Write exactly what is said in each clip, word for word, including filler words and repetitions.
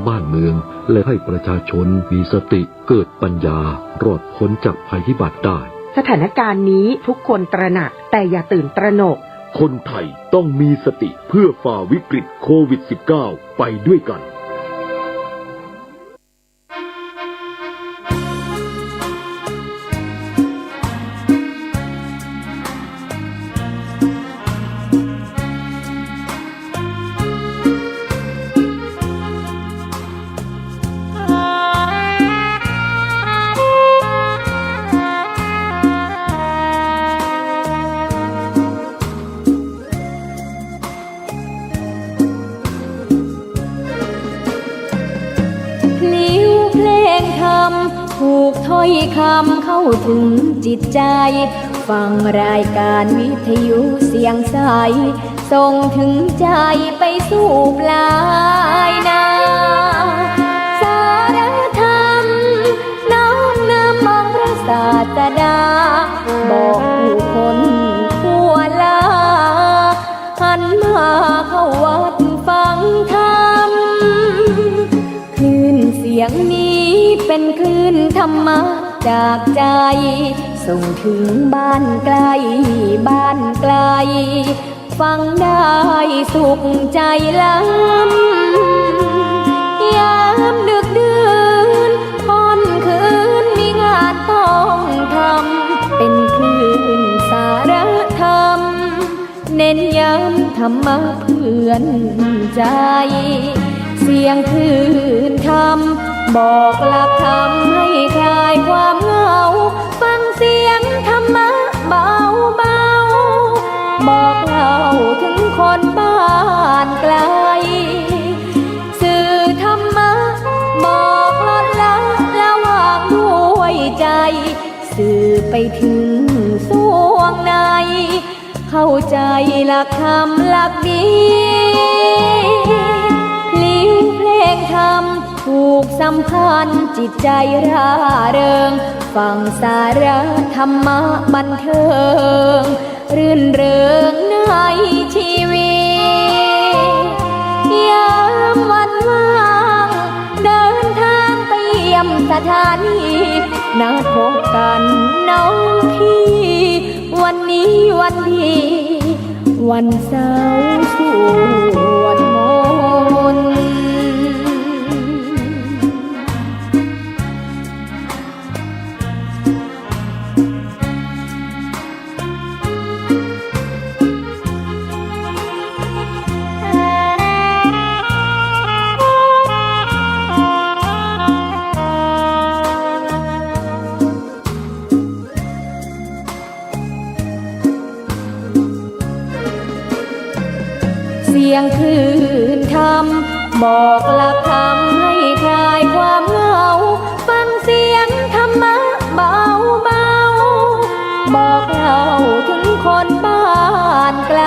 บ้านเมือง และให้ประชาชนมีสติ เกิดปัญญา รอดพ้นจากภัยพิบัติได้ สถานการณ์นี้ทุกคนตระหนัก แต่อย่าตื่นตระหนก คนไทยต้องมีสติเพื่อฝ่าวิกฤตโควิดสิบเก้า ไปด้วยกัน พลิ้วเพลงธรรม ผูกถ้อยคำเข้าถึงจิตใจ ฟังรายการวิทยุเสียงใส ส่งถึงใจไปสู่ปลายนา สารธรรม น้อมนำองค์พระศาสดา บอกผู้คนทั่วลา หันมาเข้าวัดฟังธรรม คลื่นเสียงนี้เป็นคลื่นธรรมะจากใจ ส่งถึงบ้านไกลบ้านไกล ฟังได้สุขใจล้ำ ยามดึกดื่นค่ำคืนมีงานต้องทำ เป็นคลื่นสารธรรม เน้นย้ำธรรมะเพื่อนใจ เสียงคลื่นธรรม บอกหลักธรรมให้คลายความเหงา ฟังเสียงธรรมะเบาๆ บอกเล่าถึงคนบ้านไกล สื่อธรรมะ บอกลดละละวางด้วยใจ สื่อไปถึงส่วงใน เข้าใจหลักธรรมหลักดี พลิ้วเพลงธรรม ผูกสัมพันธ์จิตใจร่าเริง ฟังสาระธรรมะบันเทิง รื่นเริงในชีวิต ยามวันว่าง เดินทางไปเยี่ยมสถานี นัดพบกันน้องพี่ วันนี้วันดี วันเสาร์สวดมนต์ เสียงคลื่นธรรม บอกหลักธรรมให้คลายความเหงา ฟังเสียงธรรมะเบาๆ บอกเล่าถึงคนบ้านไกล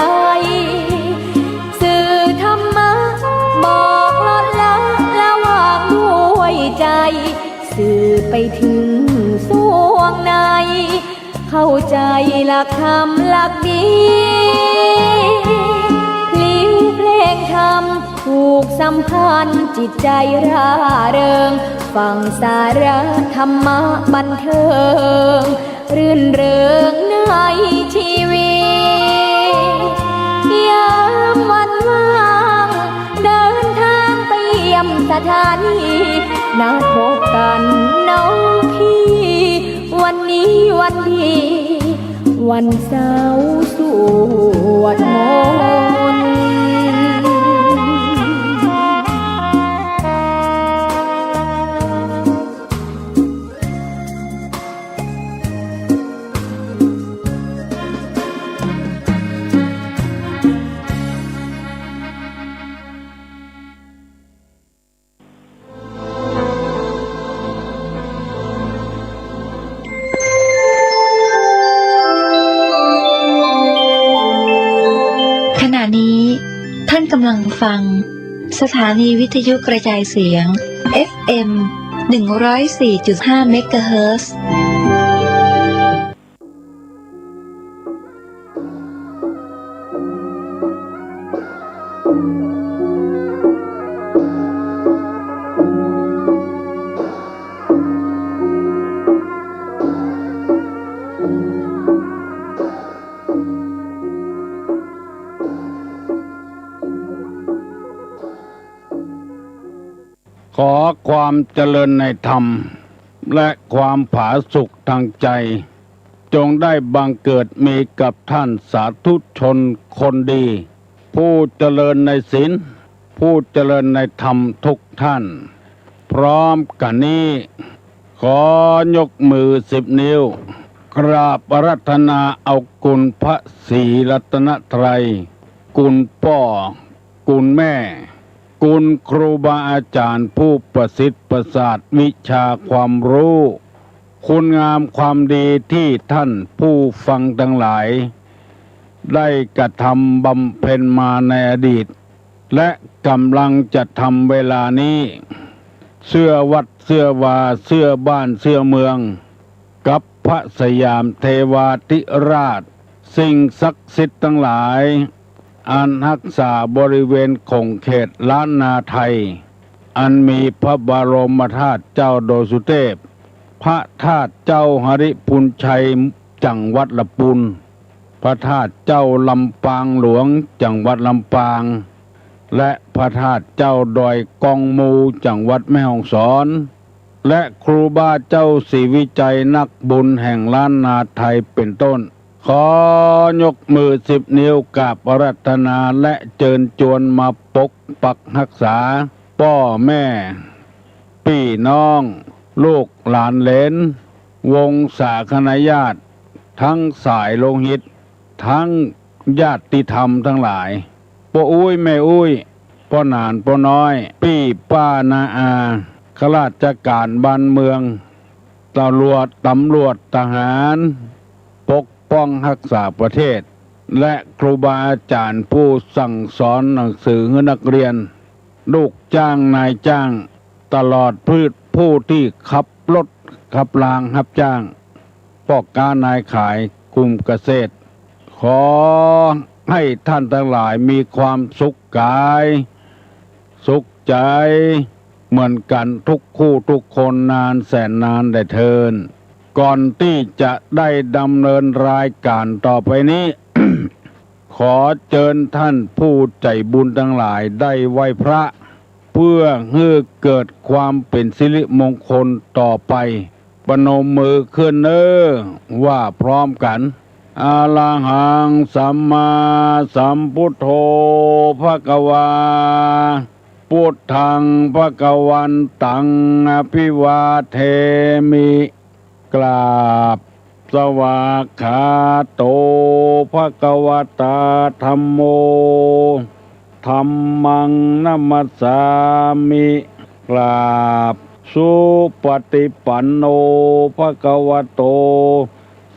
สื่อธรรมะ บอกลดละละวางด้วยใจ สื่อไปถึงส่วงใน เข้าใจหลักธรรมหลักดี พลิ้วเพลงธรรม ผูกสัมพันธ์จิตใจร่าเริง ฟังสาระธรรมะบันเทิง รื่นเริงในชีวิต ยามวันว่าง เดินทางไปเยี่ยมสถานี นัดพบกันน้องพี่ วันนี้วันดี วันเสาร์สวดมนต์ ขณะนี้ท่านกำลังฟังสถานีวิทยุกระจายเสียง เอฟเอ็ม หนึ่งร้อยสี่จุดห้า เมกะเฮิรตซ์ ข ขอความเจริญในธรรม และความผาสุกทางใจ จงได้บังเกิดมีกับท่านสาธุชนคนดี ผู้เจริญในศีล ผู้เจริญในธรรมทุกท่าน พร้อมกั๋นนี้ ขอยกมือสิบนิ้ว กราบอาราธนาเอาคุณพระศรีรัตนตรัย คุณป้อ คุณแม่ คุณครูบาอาจารย์ผู้ประสิทธิ์ประสาทวิชาความรู้ คุณงามความดีที่ท่านผู้ฟังทั้งหลาย ได้กระทำบำเพ็ญมาในอดีต และกำลังจะทำเวลานี้ เสื้อวัดเสื้อวา เสื้อบ้านเสื้อเมือง กับพระสยามเทวาธิราช สิ่งศักดิ์สิทธิ์ทั้งหลาย อันฮักษาบริเวณขงเขตล้านนาไทย อันมีพระบรมธาตุเจ้าดอยสุเทพ พระธาตุเจ้าหริภุญชัย จังหวัดละปูน พระธาตุเจ้าลำปางหลวง จังหวัดลำปาง และพระธาตุเจ้าดอยกองมู จังหวัดแม่ฮ่องสอน และครูบาเจ้าศรีวิชัยนักบุญแห่งล้านนาไทยเป็นต้น ขอยกมือสิบนิ้วกราบอาราธนาและเจิญจวนมาปกปักฮักษา ป้อแม่ ปี้น้อง ลูกหลานเหลน วงศาคณาญาติ ทั้งสายโลหิต ทั้งญาติธรรมทั้งหลาย ป้ออุ๊ยแม่อุ๊ย ป้อหนานป้อน้อย ปี้ป้าน้าอา ข้าราชก๋านบ้านเมือง ตำรวจ ตำรวจ ทหาร ปกป้องฮักษาประเทศ และครูบาอาจารย์ผู้สั่งสอนหนังสือหื้อนักเรียน ลูกจ้างนายจ้าง ตลอดผู้ ผู้ตี้ขับรถขับรางฮับจ้าง ป้อก๊านายขาย กลุ่มเกษตร ขอให้ท่านทั้งหลายมีความสุขก๋าย สุขใจ๋ เหมือนกั๋นทุกคู่ทุกคนนานแสนนานแด่เทอญ ก่อนตี้จะได้ดำเนินรายก๋านต่อไปนี้ ขอเจิญท่านผู้ใจ๋บุญทั้งหลายได้ไหว้พระ เพื่อหื้อเกิดความเป๋นสิริมงคลต่อไป ประนมมือขึ้นเน่อ ว่าพร้อมกั๋น อะระหังสัมมาสัมพุทโธ ภะคะวา พุทธัง ภะคะวันตัง อะภิวาเทมิ กราบ สวากขาโต ภะคะวะตา ธัมโม ธัมมัง นะมัสสามิ กราบ สุปะติปันโน ภะคะวะโต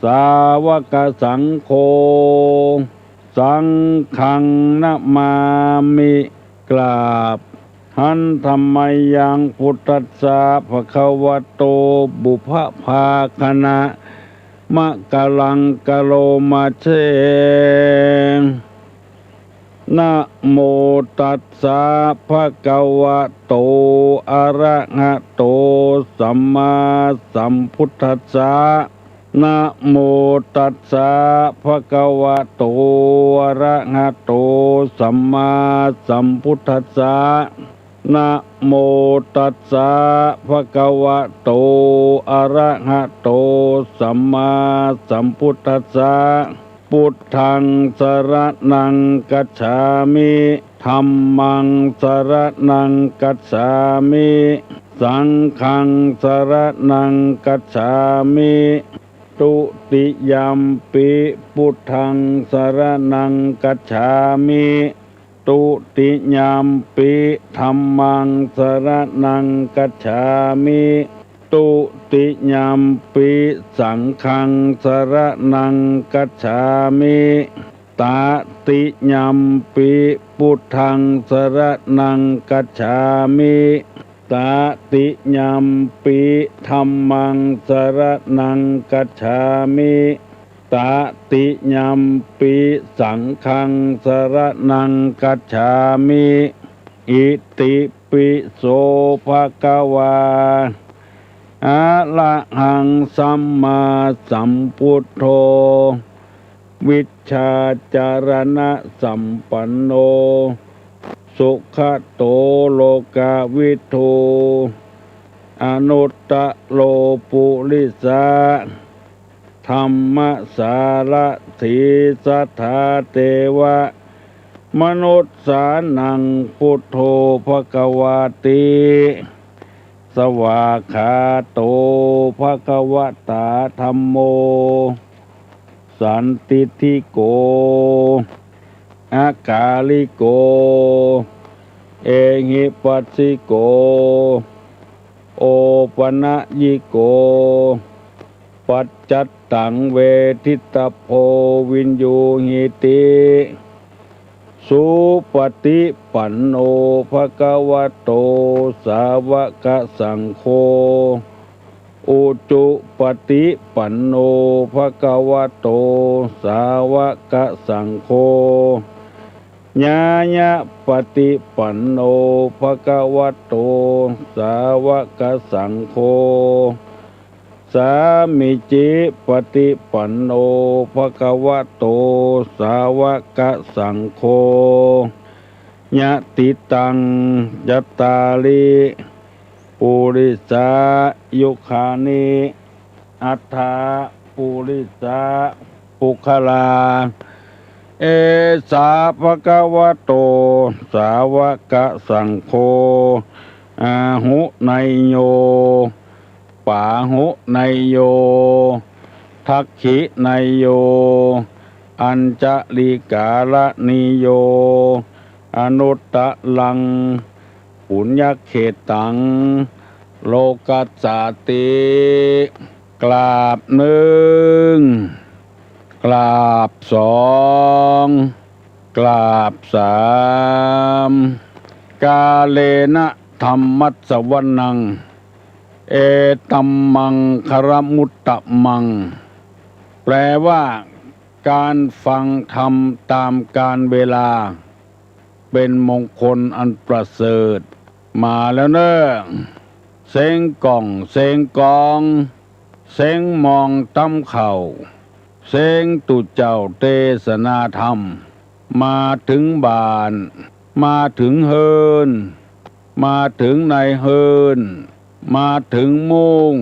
สาวกสังโฆ สังฆัง นะมามิ กราบ หันธะมะยัง พุทธัสสะ ภะคะวะโต ปุพพะภาคะนะมะกะลัง กะโรมาเช นะโมตัสสะ ภะคะวะโต อะระหะโต สัมมาสัมพุทธัสสะ นะโมตัสสะ ภะคะวะโต อะระหะโต สัมมาสัมพุทธัสสะ นะโมตัสสะ ภะคะวะโต อะระหะโต สัมมาสัมพุทธัสสะ พุทธัง สะระณัง กัจฉามิ ธัมมัง สะระณัง กัจฉามิ สังฆัง สะระณัง กัจฉามิ ตุติยัมปิ พุทธัง สะระณัง กัจฉามิ ตุติยัมปิ ธัมมัง สะระณัง กัจฉามิ ตุติยัมปิ สังฆัง สะระณัง กัจฉามิ ตะติยัมปิ พุทธัง สะระณัง กัจฉามิ ตะติยัมปิ ธัมมัง สะระณัง กัจฉามิ ตะติยัมปิ สังฆัง สะระณัง กัจฉามิ อิติปิโส ภะคะวา อะระหัง สัมมาสัมพุทโธ วิชชาจะรณะสัมปันโน สุขะโต โลกะวิทู อนุตตะโร ปุริสะ ธัมมะสารถี สัทธา เตวะ มนุสสานัง ปุทโธ ภะคะวาติ สวากขาโต ภะคะวะตา ธัมโม สันทิฏฐิโก อะกาลิโก เอหิปัสสิโก โอปะนะยิโก ปัจจัตตัง เวทิตาโภ วิญญูหิติ สุปะฏิปันโน ภะคะวะโต สาวะกะสังโฆ อุจุปะฏิปันโน ภะคะวะโต สาวะกะสังโฆ ญาญะปะฏิปันโน ภะคะวะโต สาวะกะสังโฆ สามีจิปะฏิปันโน ภะคะวะโต สาวะกะสังโฆ ยะติตัง จัตตาริ ปุริสายุคานิ อัตถะ ปุริสะ ปุคคลา เอสา ภะคะวะโต สาวะกะสังโฆ อาหุเนยโย ปาหุเนยโย ทักขิเนยโย อัญชะลีกาละนีโย อนุตตะรัง ปุญญะเขตัง โลกัสสาติ กราบนึ่ง กราบสอง กราบสาม กาเลนะ ธัมมัสสวนัง เอตัมมังคะละมุตตะมัง แปลว่า การฟังธรรมตามกาลเวลา เป็นมงคลอันประเสริฐ มาแล้วเน่อ เซ้งก่อง เซ้งกอง เซ้งมองตำเข้า เซ้งตุ๊เจ้าเตสนาธรรม มาเถิงบ้าน มาเถิงเฮือน มาเถิงในเฮือน มาเถิงมุ้ง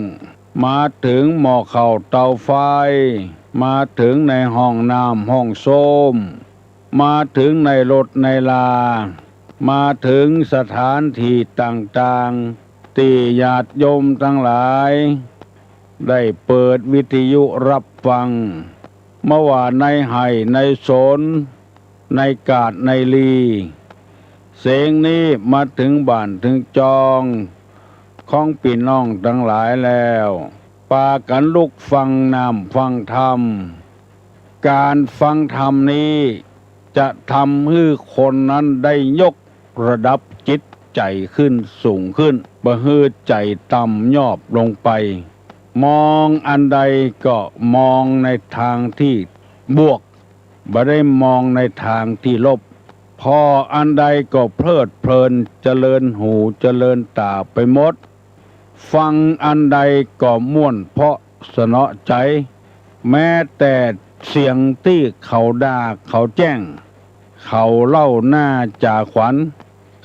มาเถิงหม้อข้าวเตาไฟ มาเถิงในห้องน้ำห้องส้วม มาเถิงในรถในลา มาเถิงสถานที่ต่างๆ ตี้ญาติโยมตังหลาย ได้เปิดวิทยุฮับฟัง บ่ว่าในไฮ่ในสน ในกาดในลี เสียงนี้มาเถิงบ้านเถิงจอง ของปี้น้องตังหลายแล้ว ปากั๋นลุกฟังน้ำฟังธรรม ก๋านฟังธรรมนี้ จะทำหื้อคนนั้นได้ยกระดับจิตใจ๋ขึ้นสูงขึ้น บ่หื้อใจ๋ต่ำยอบลงไป มองอันใดก็มองในทางตี้บวก บ่ได้มองในทางตี้ลบ ผ่ออันใดก็เพลิดเพลิน เจริญหูเจริญต๋าไปหมด ฟังอันใดก็ม่วนเพราะสนอใจ๋ แม้แต่เสียงตี้เขาด่าเขาแจ้ง เขาเล่าหน้าจ๋าขวัญ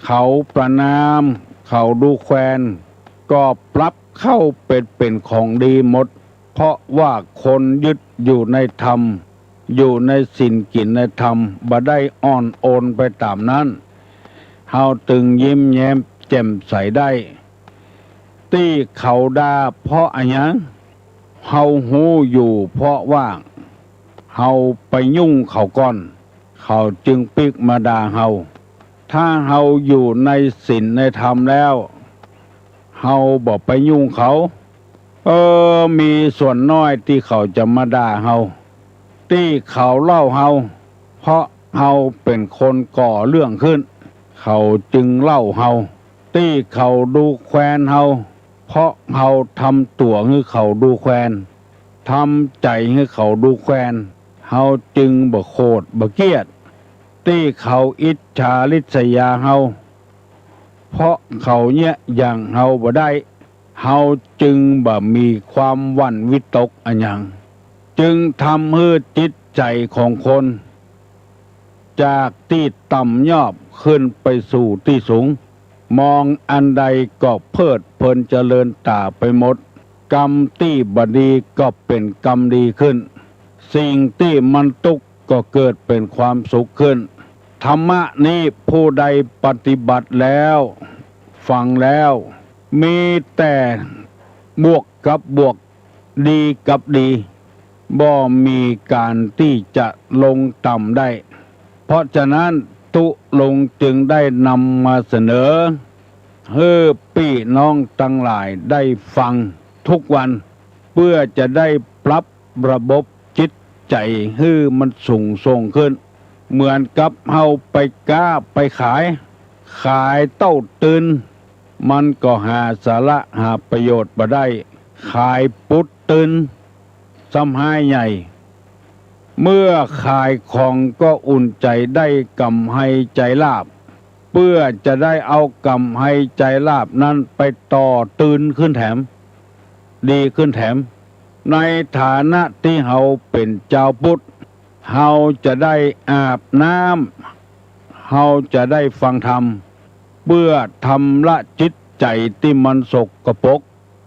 เขาประณาม เขาดูแควน ก็ปรับเข้าไปเป๋นของดีหมด เพราะว่าคนยึดอยู่ในธรรม อยู่ในศีลกิ๋นในธรรม บ่ได้อ่อนโอนไปต๋ามนั้น เฮาตึงยิ้มแย้มแจ่มใสได้ ตี้เขาด่าเพราะอะหยัง เฮาฮู้อยู่เพราะว่า เฮาไปยุ่งเขาก่อน เขาจึงปิ๊กมาด่าเฮา ถ้าเฮาอยู่ในศีลในธรรมแล้ว เฮาบ่ไปยุ่งเขา เออ มีส่วนน้อยตี้เขาจะมาด่าเฮา ตี้เขาเล่าเฮา เพราะเฮาเป๋นคนก่อเรื่องขึ้น เขาจึงเล่าเฮา ตี้เขาดูแควนเฮา เพราะเฮาทำตั๋วหื้อเขาดูแควน ทำใจ๋หื้อเขาดูแควน เฮาจึงบ่โขดบ่เกลียด ตี้เขาอิจฉาริษยาเฮา เพราะเขาเยียะหยั่งเฮาบ่ได้ เฮาจึงบ่มีความหวั่นวิตกอะหยัง จึงทำหื้อจิตใจ๋ของคน จากตี้ต่ำยอบขึ้นไปสู่ตี้สูง มองอันใดก็เพลิดเพลินเจริญต๋ามไปหมด กรรมตี้บ่ดีก็เป๋นกรรมดีขึ้น สิ่งตี้มันตุ๊กข์ก็เกิดเป๋นความสุขขึ้น ธรรมะนี้ผู้ใดปฏิบัติแล้ว ฟังแล้ว มีแต่บวกกับบวก ดีกับดี บ่มีก๋านตี้จะลงต่ำได้ เพราะฉะนั้นตุ๊ลุงจึงได้นำมาเสนอ หื้อปี้น้องตังหลายได้ฟังทุกวัน เปื้อจะได้ปรับระบบจิตใจ๋หื้อมันสูงส่งขึ้น เหมือนกับเฮาไปก๊าไปขาย ขายเต้าตื่น มันก็หาสาระหาประโยชน์บ่ได้ ขายปุ๊ดตื่น ซ้ำฮ้ายใหญ่ เมื่อขายของก็อุ่นใจ๋ได้ก๋ำไรใจ๋ลาภ เปื้อจะได้เอาก๋ำไรใจ๋ลาภนั้นไปต่อตื่นขึ้นแถม ดีขึ้นแถม ในฐานะตี้เฮาเป๋นจาวปุ๊ด เฮาจะได้อาบน้ำ เฮาจะได้ฟังธรรม เปื้อชำระจิตใจ๋ตี้มันสกปรก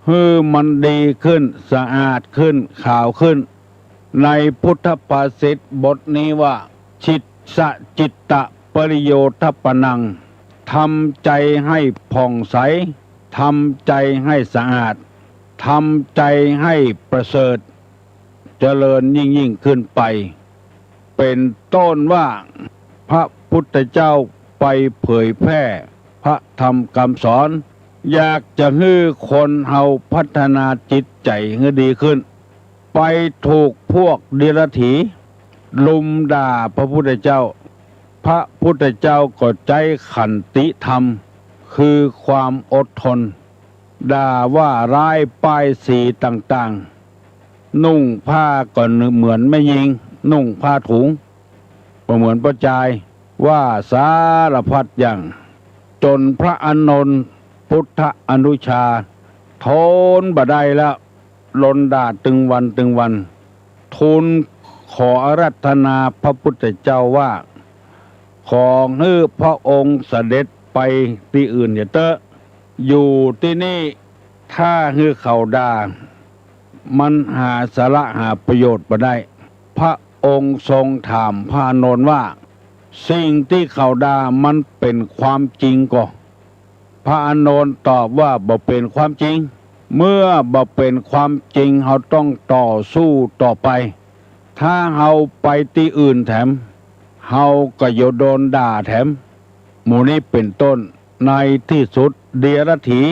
หื้อมันดีขึ้น สะอาดขึ้น ขาวขึ้น ในพุทธภาษิตบทนี้ว่า จิตสะจิตตะปริโยทัปปนัง ทำใจ๋หื้อผ่องใส ทำใจ๋หื้อสะอาด ทำใจ๋หื้อประเสริฐ เจริญยิ่งๆ ขึ้นไป เป๋นต้นว่า พระพุทธเจ้าไปเผยแพร่พระธรรมคำสอน อยากจะหื้อคนเฮาพัฒนาจิตใจ๋หื้อดีขึ้น ไปถูกพวกเดรัจฉีลุมด่าพระพุทธเจ้า พระพุทธเจ้าก็ใจ๊ขันติธรรม คือความอดทน ด่าว่าร้ายป้ายสีต่างๆ นุ่งผ้าก็เหมือนแม่ญิง นุ่งผ้าถุง บ่เหมือนป้อจาย ว่าสารพัดอย่าง จ๋นพระอานนท์พุทธอนุชา ทนบ่ได้แล้ว โดนด่าตึงวันตึงวัน ทูลขออาราธนาพระพุทธเจ้าว่า ขอหื้อพระองค์เสด็จไปตี้อื่นเสียเต๊อะ อยู่ตี้นี่ถ้าหื้อเขาด่า มันหาสาระหาประโยชน์บ่ได้ พระองค์ทรงถามพระอานนท์ว่า สิ่งตี้เขาด่ามันเป๋นความจริงก่อ พระอานนท์ตอบว่า บ่เป๋นความจริง เมื่อบ่เป๋นความจริง เฮาต้องต่อสู้ต่อไป ถ้าเฮาไปตี้อื่นแถม เฮาก็จะโดนด่าแถม หมู่นี้เป๋นต้น ในตี้สุดเดรัจฉี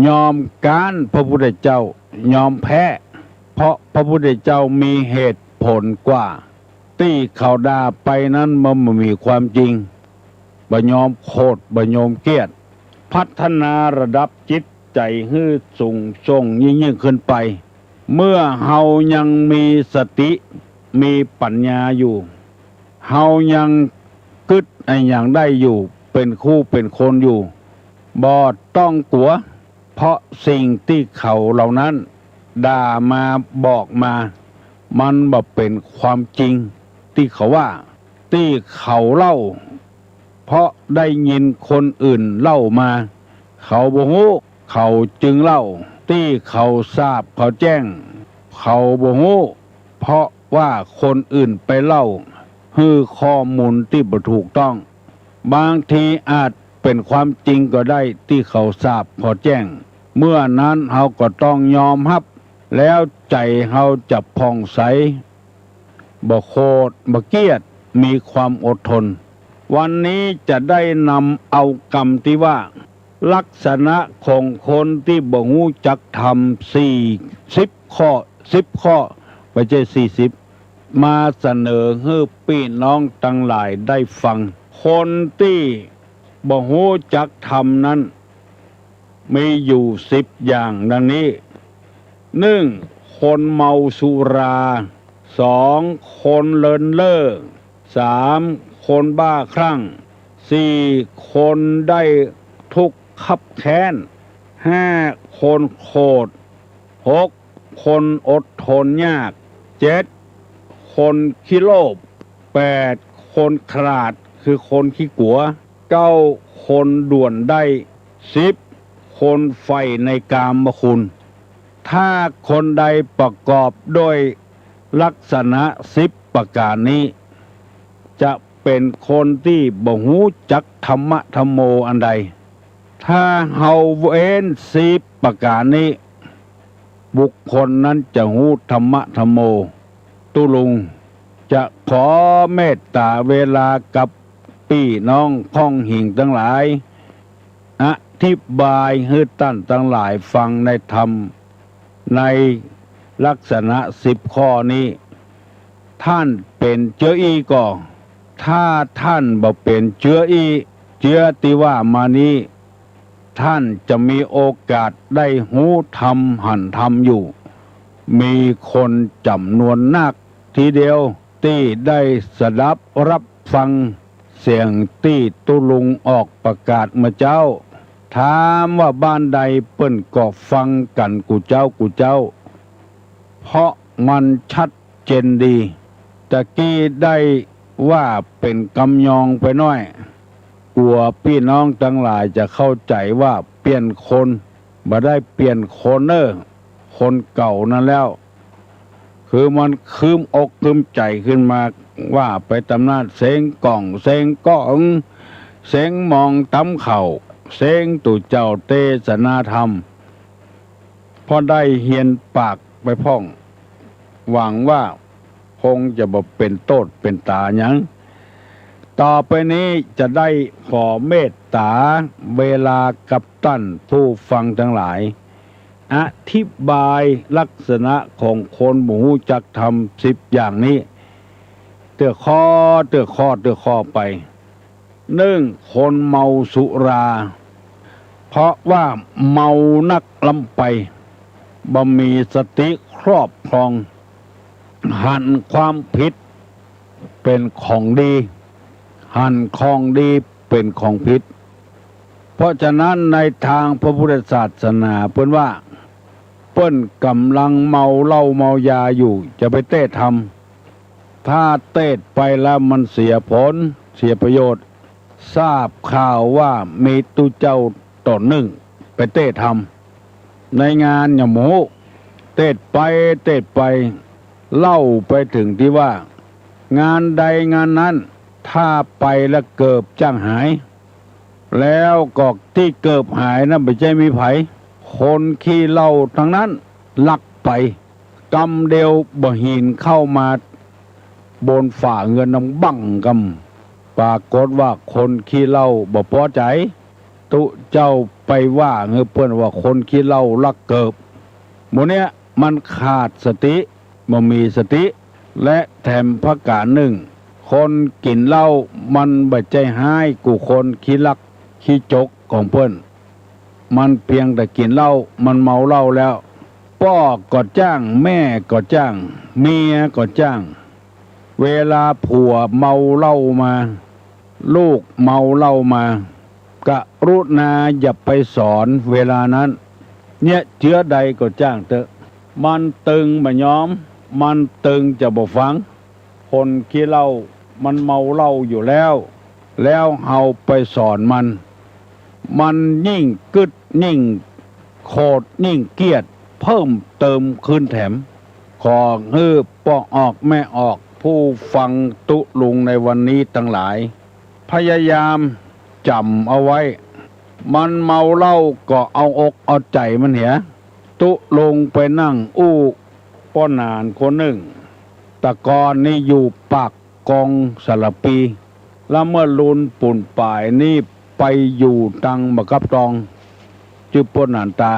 ยอมก๊านพระพุทธเจ้า ยอมแพ้ เพราะพระพุทธเจ้ามีเหตุผลกว่า ตี้เขาด่าไปนั้นมันบ่มีความจริง บ่ยอมโขด บ่ยอมเกลียด พัฒนาระดับจิตใจ๋หื้อสูงส่งยิ่งๆ ขึ้นไป เมื่อเฮายังมีสติ มีปัญญาอยู่ เฮายังกึ๊ดอะหยังได้อยู่ เป๋นคู่เป๋นคนอยู่ บ่ต้องกั๋ว เพราะสิ่งตี้เขาเหล่านั้นด่ามาบอกมา มันบ่เป๋นความจริงตี้เขาว่า ตี้เขาเล่า เพราะได้ยินคนอื่นเล่ามา เขาบ่ฮู้ เขาจึงเล่า ตี้เขาสาบเขาแจ้ง เขาบ่ฮู้ เพราะว่าคนอื่นไปเล่า หื้อข้อมูลตี้บ่ถูกต้อง บางทีอาจเป๋นความจริงก็ได้ตี้เขาสาบเขาแจ้ง เมื่อนั้นเฮาก็ต้องยอมฮับ แล้วใจ๋เฮาจะผ่องใส บ่โขด บ่เกลียด มีความอดทน วันนี้จะได้นำเอากำตี้ว่า ลักษณะของคนตี้บ่ฮู้จักธรรม สี่สิบข้อ สิบข้อ บ่ใจ้สี่สิบ มาเสนอหื้อปี้น้องตังหลายได้ฟัง คนตี้บ่ฮู้จักธรรมนั้น มีอยู่สิบอย่างดังนี้ นึ่ง คนเมาสุรา สอง คนเลินเล่อ สาม คนบ้าคลั่ง สี่ คนได้ทุกข์คับแค้น ห้า คนโขด หก คนอดทนยาก เจ็ด คนขี้โลภ แปด ค คนขลาดคือคนขี้กั๋ว เก้า คนด่วนได้ สิบ คนใฝ่ในกามคุณ ถ้าคนใดประกอบด้วยลักษณะสิบประก๋านนี้ จะเป๋นคนตี้บ่ฮู้จักธรรมะธัมโมอันใด ถ้าเฮาเว้นสิบประก๋านนี้ บุคคลนั้นจะฮู้ธรรมะธัมโม ตุ๊ลุงจะขอเมตต๋าเวลากับปี้น้องค่องหิ่งตังหลาย อธิบายหื้อต้านตังหลายฟังในธรรม ในลักษณะสิบข้อนี้ ต้านเป๋นเจื้ออี้ก่อ ถ้าต้านบ่เป๋นเจื้ออี้ เจื้อตี้ว่ามานี้ ต้านจะมีโอกาสได้ฮู้ธรรมหันธรรมอยู่ มีคนจ๋ำนวนนักทีเดียว ตี้ได้สดับฮับฟังเสียงตี้ตุ๊ลุงออกประกาศเมื่อเจ๊า ถามว่าบ้านใดเปิ้นก็ฟังกั๋นกู้เจ๊ากู้เจ๊า เพราะมันชัดเจนดี ตะกี้ได้ว่าเป๋นกำยองไปหน้อย กั๋วปี้น้องตังหลายจะเข้าใจ๋ว่าเปลี่ยนคน บ่ได้เปลี่ยนคนเน่อ คนเก่านั้นแล้ว คือมันคืมอกคืมใจ๋ขึ้นมา ว่าไปต๋ามนั้น เซ้งก่อง เซ้งก้อง เซ้งมองต๋ามเข้า เซ้งตุ๊เจ้าเตสนาธรรม พอได้เฮียนปากไปพ่อง หวังว่าคงจะบ่เป๋นโต้ษเป๋นต๋าหยัง ต่อไปนี้จะได้ขอเมตต๋าเวลากับต้านผู้ฟังตังหลาย อธิบายลักษณะของคนบ่ฮู้จักธรรมสิบอย่างนี้ เตื้อข้อ เตื้อข้อ เตื้อข้อไป นึ่ง คนเมาสุรา เพราะว่าเมานักล้ำไป บ่มีสติครอบครอง หันความผิดเป๋นของดี หันของดีเป๋นของผิด เพราะฉะนั้นในตางพระพุทธศาสนาเปิ้นว่า เปิ้นก่ำลังเมาเหล้าเมายาอยู่ จะไปเตศน์ธรรม ถ้าเตศน์ไปแล้วมันเสียผล เสียประโยชน์ ทราบข่าวว่ามีตุ๊เจ้าต๋นนึ่งไปเตศน์ธรรม ในงานหยังบ่ฮู้ เตศน์ไปเตศน์ไป เล่าไปเถิงตี้ว่า งานใดงานนั้น ถ้าไปแล้วเกิบจ้างหาย แล้วก็ตี้เกิบหายนั้นบ่ใจ้มีใผ คนขี้เหล้าตังนั้น ลักไป กำเดียวบ่าหินเข้ามาบนฝาเฮือนดังบั้งกำ ปรากฏว่าคนขี้เหล้าบ่ปอใจ๋ ตุ๊เจ้าไปว่าหื้อเปิ้นว่าคนขี้เหล้าลักเกิบ หมู่เนี้ยมันขาดสติ บ่มีสติ และแถมประก๋านนึ่ง คนกิ๋นเหล้ามันบ่ใจ้ฮ้ายกู้คนขี้ลักขี้จกของเปิ้น มันเปียงแต่กิ๋นเหล้า มันเมาเหล้าแล้ว ป้อก็จ้าง แม่ก็จ้าง เมียก็จ้าง เวลาผัวเมาเหล้ามา ลูกเมาเหล้ามา กรุณาอย่าไปสอนเวลานั้น เนี่ยเจื้อใดก็จ้างเต๊อะ มันตึงบ่ยอม มันตึงจะบ่ฟัง คนขี้เหล้ามันเมาเหล้าอยู่แล้ว แล้วเฮาไปสอนมัน มันยิ่งกึ๊ดยิ่งโขดยิ่งเกลียดเพิ่มเติมคืนแถม ขอหื้อป้อออกแม่ออกผู้ฟังตุ๊ลุงในวันนี้ตังหลาย พยายามจ๋ำเอาไว้ มันเมาเหล้าก็เอาอกเอาใจ๋มันเหีย ตุ๊ลุงไปนั่งอู้ป้อหนานคนนึ่ง แต่ก่อนนี้อยู่ปาก กองสารภี แล้วเมื่อลุนปูนป๋ายนี่ไปอยู่ตังบ่ากับตอง จื้อป้อหนานต๋า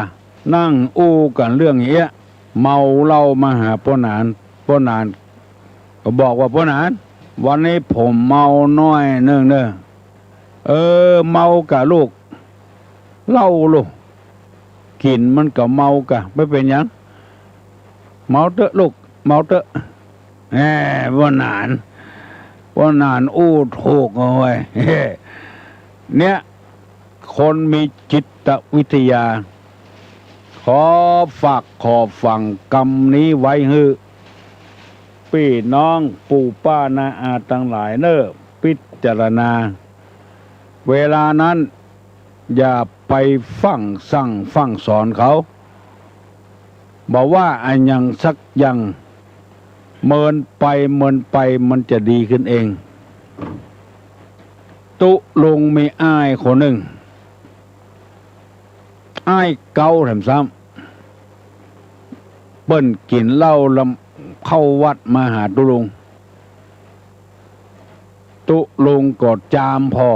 นั่งอู้กั๋นเรื่องเอี้ย เมาเหล้ามาหาป้อหนาน ป้อหนานก็บอกว่า ป้อหนาน วันนี้ผมเมาหน้อยนึ่งเน่อ เออ เมาก่าลูก เหล้าลูก กิ๋นมันก็เมาก่า บ่เป๋นหยัง เมาเต๊อะลูก เมาเต๊อะ แหม ป้อหนาน ป้อหนานอู้ถูกเอาไว้ เนี่ย คนมีจิตวิทยา ขอฝากขอฝังกำนี้ไว้หื้อ ปี้น้องปู่ป้าน้าอาตังหลายเน่อ พิจารณา เวลานั้นอย่าไปฟั่งสั่งฟั่งสอนเขา บ่ว่าอะหยังสักอย่าง เมินไปเมินไปมันจะดีขึ้นเอง ตุ๊ลุงมีอ้ายคนนึ่ง อ้ายเก๊าแถมซ้ำ เปิ้นกิ๋นเหล้าลำ เข้าวัดมาหาตุ๊ลุง ตุ๊ลุงก็จามผ่อ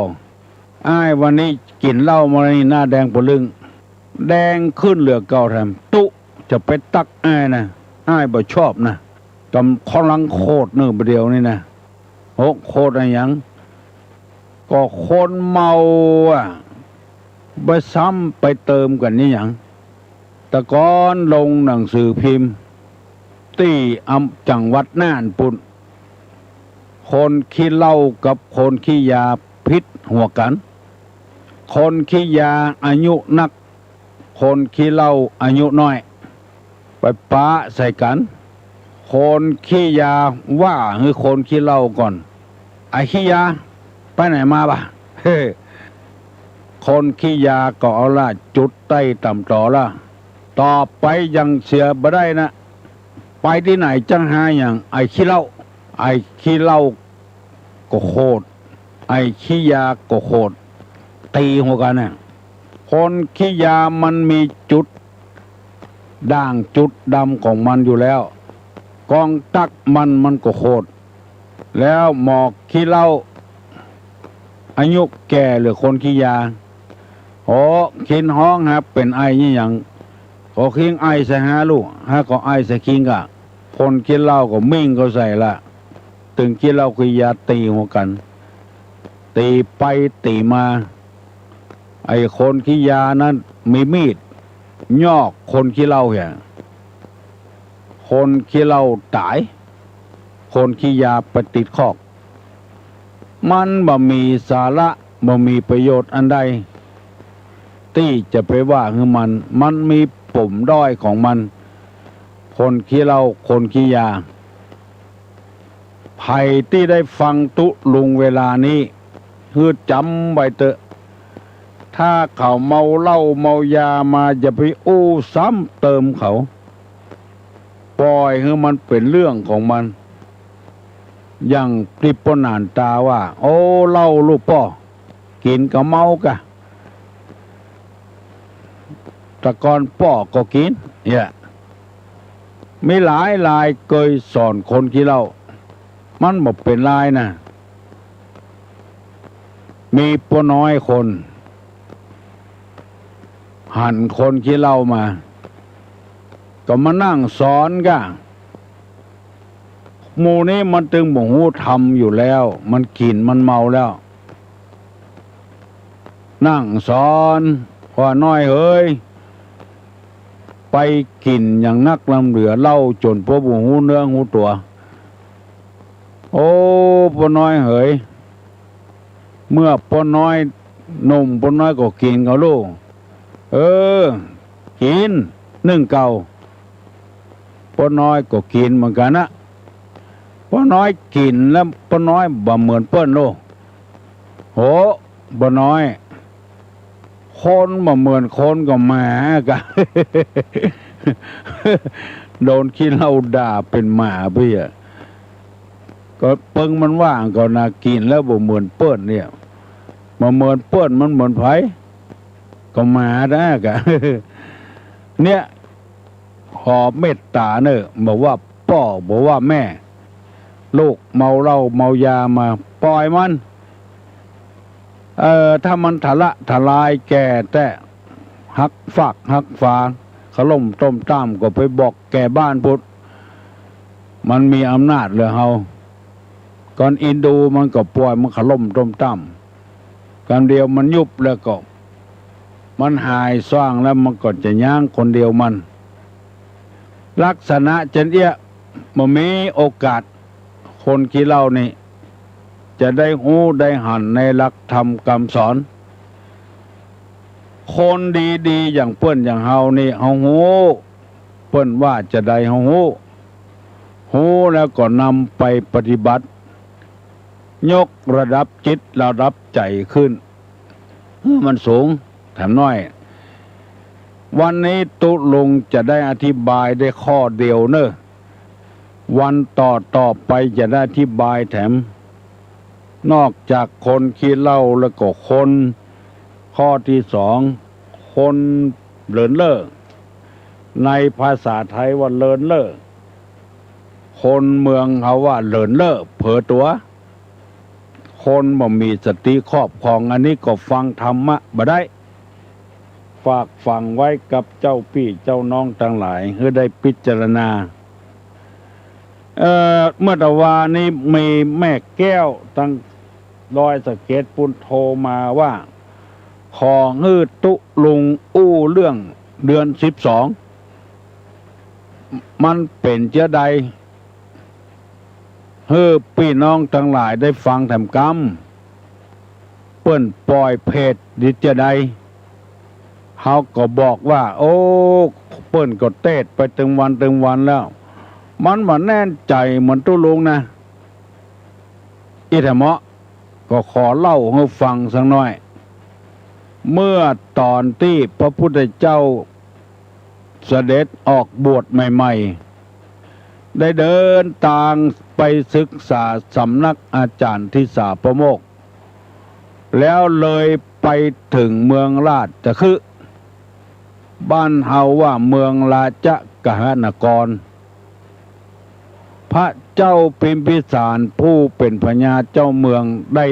อ้ายวันนี้กิ๋นเหล้ามานี่หน้าแดงปะลึ้ง แดงขึ้นเหลือเก่าแถม ตุ๊จะไปตักอ้ายนะ อ้ายบ่ชอบนะ กำ กำลังโขดเน่อบ่าเดี่ยวนี้นะ โอ้ โขดอะหยัง ก็คนเมาอะ ไปซ้ำไปเติมกั๋นนี่หยัง แต่ก่อนลงหนังสือพิมพ์ ตี้อำ จังหวัดน่านปุ้น คนขี้เหล้ากับคนขี้ยาผิดหัวกั๋น คนขี้ยาอายุนัก คนขี้เหล้าอายุน้อย ไปปะใส่กั๋น คนขี้ยาว่าหื้อคนขี้เหล้าก่อน ไอ้ขี้ยา ไปไหนมาบ่า คนขี้ยาก็เอาละจุดใต้ต่ำต๋อละ ต่อไปยังเสียบ่ได้นะ ไปตี้ไหนจั้งหาอย่าง ไอ้ขี้เหล้า ไอ้ขี้เหล้าก็โขด ไอ้ขี้ยาก็โขด ตี๋หัวกั๋นน่ะ คนขี้ยามันมีจุดด่างจุดดำของมันอยู่แล้ว กองตักมันมันก็โขด แล้วหมอขี้เหล้า อายุแก่เหลือคนขี้ยา โอ้ คิงฮ้องฮะ เป๋นไอนี่หยัง ก็คิงไอใส่ฮะลูก ฮะก็ไอใส่คิงก่ะ คนขี้เหล้าก็มิ่งเข้าใส่ละ ตึงขี้เหล้าขี้ยาตี๋หัวกั๋น ตี๋ไปตี๋มา ไอ้คนขี้ยานั้นมีมีด ยอกคนขี้เหล้าเหีย คนขี้เหล้าต๋าย คนขี้ยาไปติดคอก มันบ่มีสาระ บ่มีประโยชน์อันใด ตี้จะไปว่าหื้อมัน มันมีปมด้อยของมัน คนขี้เหล้า คนขี้ยา ใผตี้ได้ฟังตุ๊ลุงเวลานี้ หื้อจ๋ำไว้เต๊อะ ถ้าเขาเมาเหล้าเมายามา อย่าไปอู้ซ้ำเติมเขา ป่อยหื้อมันเป๋นเรื่องของมัน อย่างตี้ป้อหนานต๋าว่า โอ้ เหล้าลูกป้อ กิ๋นก็เมากะ แต่ก่อนป้อก็กิ๋น เนี่ย มีหลายรายเกยสอนคนขี้เหล้า มันบ่เป๋นรายนะ มีป้อน้อยคน หันคนขี้เหล้ามา ก็มานั่งสอนกะ หมู่นี้มันตึงบ่ฮู้ธรรมอยู่แล้ว มันกิ๋นมันเมาแล้ว นั่งสอนว่า น้อยเหย ไปกิ๋นอย่างนักลำเหลือเหล้าจ๋นป้อบ่ฮู้เนื้อฮู้ตั๋ว โอ้ ป้อน้อยเหย เมื่อป้อน้อยหนุ่ม ป้อน้อยก็กิ๋นก่อลูก เออ กิ๋นนึ่งเก่า ป้อน้อยก็กิ๋นเหมือนกั๋นนะ ป้อน้อยกิ๋นแล้วป้อน้อยบ่เหมือนเปิ้นโลก โห ป้อน้อย คนบ่เหมือนคนก็หมากะ โดนขี้เหล้าด่าเป๋นหมาไปอะ ก็เปิงมันว่าก่อนนะ กิ๋นแล้วบ่เหมือนเปิ้นเนี่ย บ่เหมือนเปิ้นมันเหมือนใผ ก็หมานะกะ เนี่ย ขอเมตต๋าเน่อ บ่ว่าป้อ บ่ว่าแม่ ลูกเมาเหล้าเมายามา ป่อยมัน เอ่อ ถ้ามันทะละทะลายแก่แต๊ หักฟากหักฝา ขล่มต้มต้าม ก็ไปบอกแก่บ้านพุ้น มันมีอำนาจเหลือเฮา ก่อนอินดูมันก็ป่อยมันขล่มต้มต้าม กำเดียวมันยุบแล้วก็ มันหายซ่างแล้วมันก็จะย้างคนเดียวมัน ลักษณะเจ้นเอี้ย บ่มีโอกาส คนขี้เหล้านี่ จะได้ฮู้ได้หันในหลักธรรมกำสอน คนดีๆ อย่างเปิ้นอย่างเฮานี่ เฮาฮู้ เปิ้นว่าจะใดเฮาฮู้ ฮู้แล้วก็นำไปปฏิบัติ ยกระดับจิตระดับใจ๋ขึ้น หื้อมันสูงแถมน้อย วันนี้ตุ๊ลุงจะได้อธิบายได้ข้อเดียวเน่อ วันต่อๆ ไปจะได้อธิบายแถม นอกจากคนขี้เหล้าแล้วก็คน ข้อที่สอง คนเลินเล่อ ในภาษาไทยว่าเลินเล่อ คนเมืองเขาว่าเลินเล่อ เผลอตั๋ว คนบ่มีสติครอบครอง อันนี้ก็ฟังธรรมะบ่ได้ ฝากฝังไว้กับเจ้าปี้เจ้าน้องตังหลาย หื้อได้พิจารณา เอ่อ เมื่อตะวานี้มีแม่แก้วตังดอยสะเก็ดปู๊นโทรมาว่า ขอหื้อตุ๊ลุงอู้เรื่องเดือนสิบสอง มันเป๋นเจ้าใด หื้อปี้น้องตังหลายได้ฟังแถมกำ เปิ้นป่อยเพจดิเจ้าใด เฮาก็บอกว่า โอ้ เปิ้นก็เตสน์ไปตึงวันตึงวันแล้ว มันบ่แน่นใจ๋เหมือนตุ๊ลุงนะ อี้แถมเหมาะ ก็ขอเล่าหื้อฟังสักหน้อย เมื่อต๋อนตี้พระพุทธเจ้าเสด็จออกบวชใหม่ๆ ได้เดินตางไปศึกษาสำนักอาจ๋ารย์ทิสาปโมกข์ แล้วเลยไปเถิงเมืองราชคฤห์ บ้านเฮาว่าเมืองราชกฤหนคร พระเจ้าพิมพิสารผู้เป๋นพญาเจ้าเมืองได้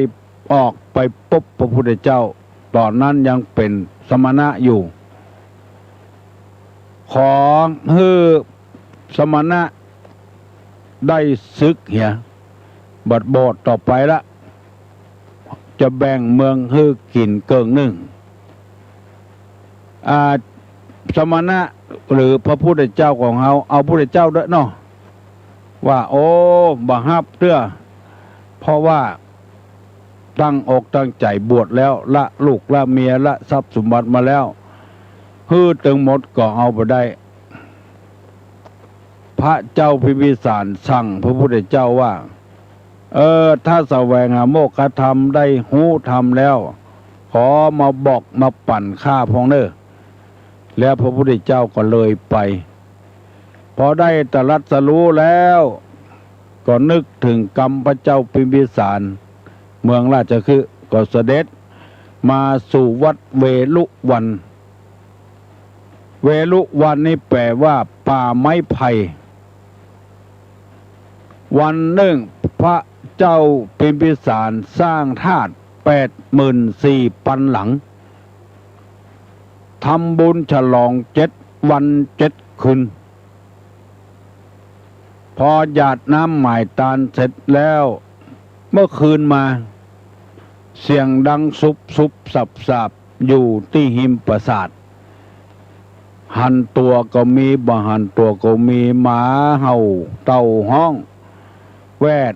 ออกไปปบพระพุทธเจ้า ต๋อนนั้นยังเป๋นสมณะอยู่ ขอหื้อสมณะได้สึกเหีย บัดบวชต่อไปละ จะแบ่งเมืองหื้อกิ๋นเกิ่งนึ่ง อ่า สมณะหรือพระพุทธเจ้าของเฮา เอาพุทธเจ้าด้วยเนาะ ว่า โอ้ บ่ฮับเตื้อ เพราะว่าตั้งอกตั้งใจ๋บวชแล้ว ละลูกละเมีย ละทรัพย์สมบัติมาแล้ว หื้อตึงหมดก็เอาบ่ได้ พระเจ้าพิมพิสารสั่งพระพุทธเจ้าว่า เออ ถ้าแสวงหาโมกขธรรมได้ฮู้ธรรมแล้ว ขอมาบอกมาปั๋นข้าพ่องเน่อ แล้วพระพุทธเจ้าก็เลยไป พอได้ตรัสรู้แล้ว ก็นึกเถิงกำพระเจ้าพิมพิสาร เมืองราชคฤห์ ก็เสด็จมาสู่วัดเวฬุวัน เวฬุวันนี่แป๋ว่าป่าไม้ไผ่ วันนึ่งพระเจ้าพิมพิสารสร้างธาตุแปดหมื่นสี่ปันหลัง ทำบุญฉลองเจ็ดวันเจ็ดคืน พอหยาดน้ำหมายตานเสร็จแล้ว เมื่อคืนมา เสียงดังสุบสุบสับสาบอยู่ตี้ฮิมปราสาท หันตั๋วก็มี บ่หันตั๋วก็มี หมาเห่า เต่าฮ้อง แวด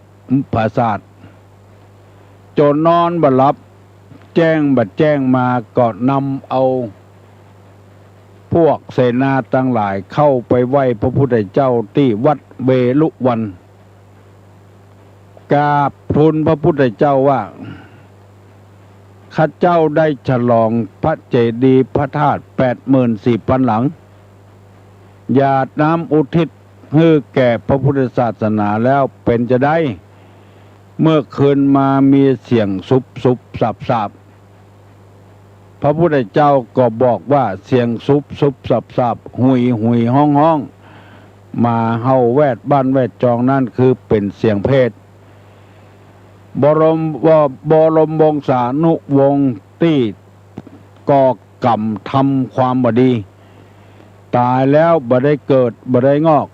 ปราสาท จ๋นนอนบ่หลับ แจ้งบ่แจ้งมา ก็นำเอาพวกเสนาตังหลายเข้าไปไหว้พระพุทธเจ้าตี้วัดเวฬุวัน กราบทูลพระพุทธเจ้าว่า ข้าเจ้าได้ฉลองพระเจดีย์พระธาตุแปดหมื่นสี่ปันหลัง หยาดน้ำอุทิศหื้อแก่พระพุทธศาสนาแล้ว เป๋นจาใด เมื่อคืนมามีเสียงสุบสุบสับสาบ พระพุทธเจ้าก็บอกว่าเสียงสุบสุบสับสาบ หุยหุยฮ้องฮ้อง หมาเห่าแวดบ้านแวดจองนั่นคือเป๋นเสียงเปรต บรม บรมวงศานุวงศ์ตี้ก่อกรรมทำความบ่ดี ต๋ายแล้วบ่ได้เกิดบ่ได้งอก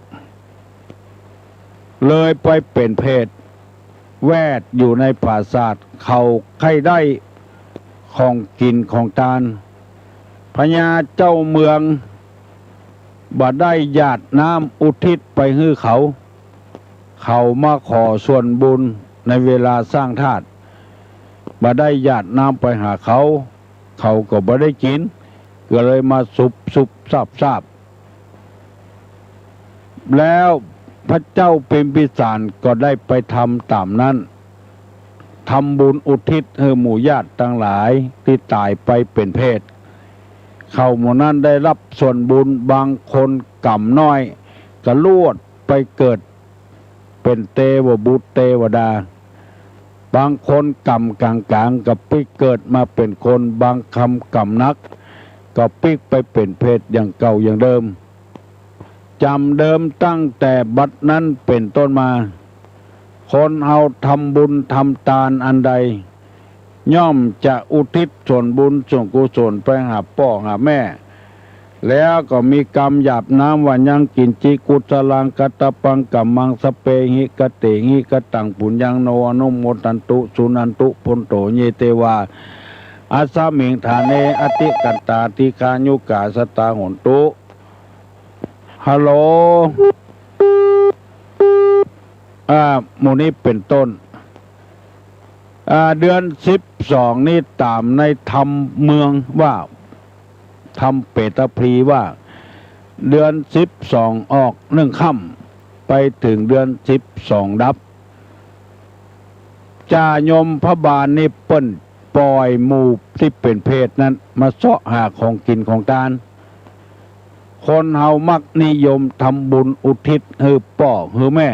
เลยไปเป๋นเปรต แวดอยู่ในปราสาท เขาใค่ได้ของกิ๋นของตาน พญาเจ้าเมืองบ่ได้หยาดน้ำอุทิศไปหื้อเขา เขามาขอส่วนบุญในเวลาสร้างธาตุ บ่ได้หยาดน้ำไปหาเขา เขาก็บ่ได้กิ๋น ก็เลยมาสุบสุบซาบซาบ แล้วพระเจ้าพิมพิสารก็ได้ไปทำต๋ามนั้น ทำบุญอุทิศหื้อหมู่ญาติตังหลายตี้ต๋ายไปเป๋นเปรต เขาหมู่นั้นได้ฮับส่วนบุญ บางคนก๋ำน้อยก็ลวดไปเกิดเป๋นเตวบุตรเตวดา บางคนก๋ำก๋างๆ ก็ปิ๊กเกิดมาเป๋นคน บางคนก๋ำหนักก็ปิ๊กไปเป๋นเปรตอย่างเก่าอย่างเดิม จ๋ำเดิมตั้งแต่บัดนั้นเป๋นต้นมา คนเฮาทำบุญทำตานอันใด ย่อมจะอุทิศส่วนบุญส่วนกุศลไปหาป้อหาแม่ แล้วก็มีกำหยาบน้ำว่า ยังกิญจิกุศลังกัตตะปังกัมมัง สัพเพหิกะเตหิกะตัง ปุญญังโนอนุโมทันตุ สุนันตุ ภุนโต เย เตวา อัสสะมิง ฐาเน อติกันตา ทีฆายุกา สะตา โหนตุ ฮัลโหล อ่า หมู่นี้เป๋นต้น อ่า เดือนสิบสองนี้ต๋ามในธรรมเมืองว่า ธรรมเปตพลีว่า เดือนสิบสองออกหนึ่งค่ำ ไปเถิงเดือนสิบสองดับ จ่ายมพบาลนี่เปิ้นป่อยหมู่ตี้เป๋นเปรตนั้นมาเซาะหาของกิ๋นของตาน คนเฮามักนิยมทำบุญอุทิศหื้อป้อหื้อแม่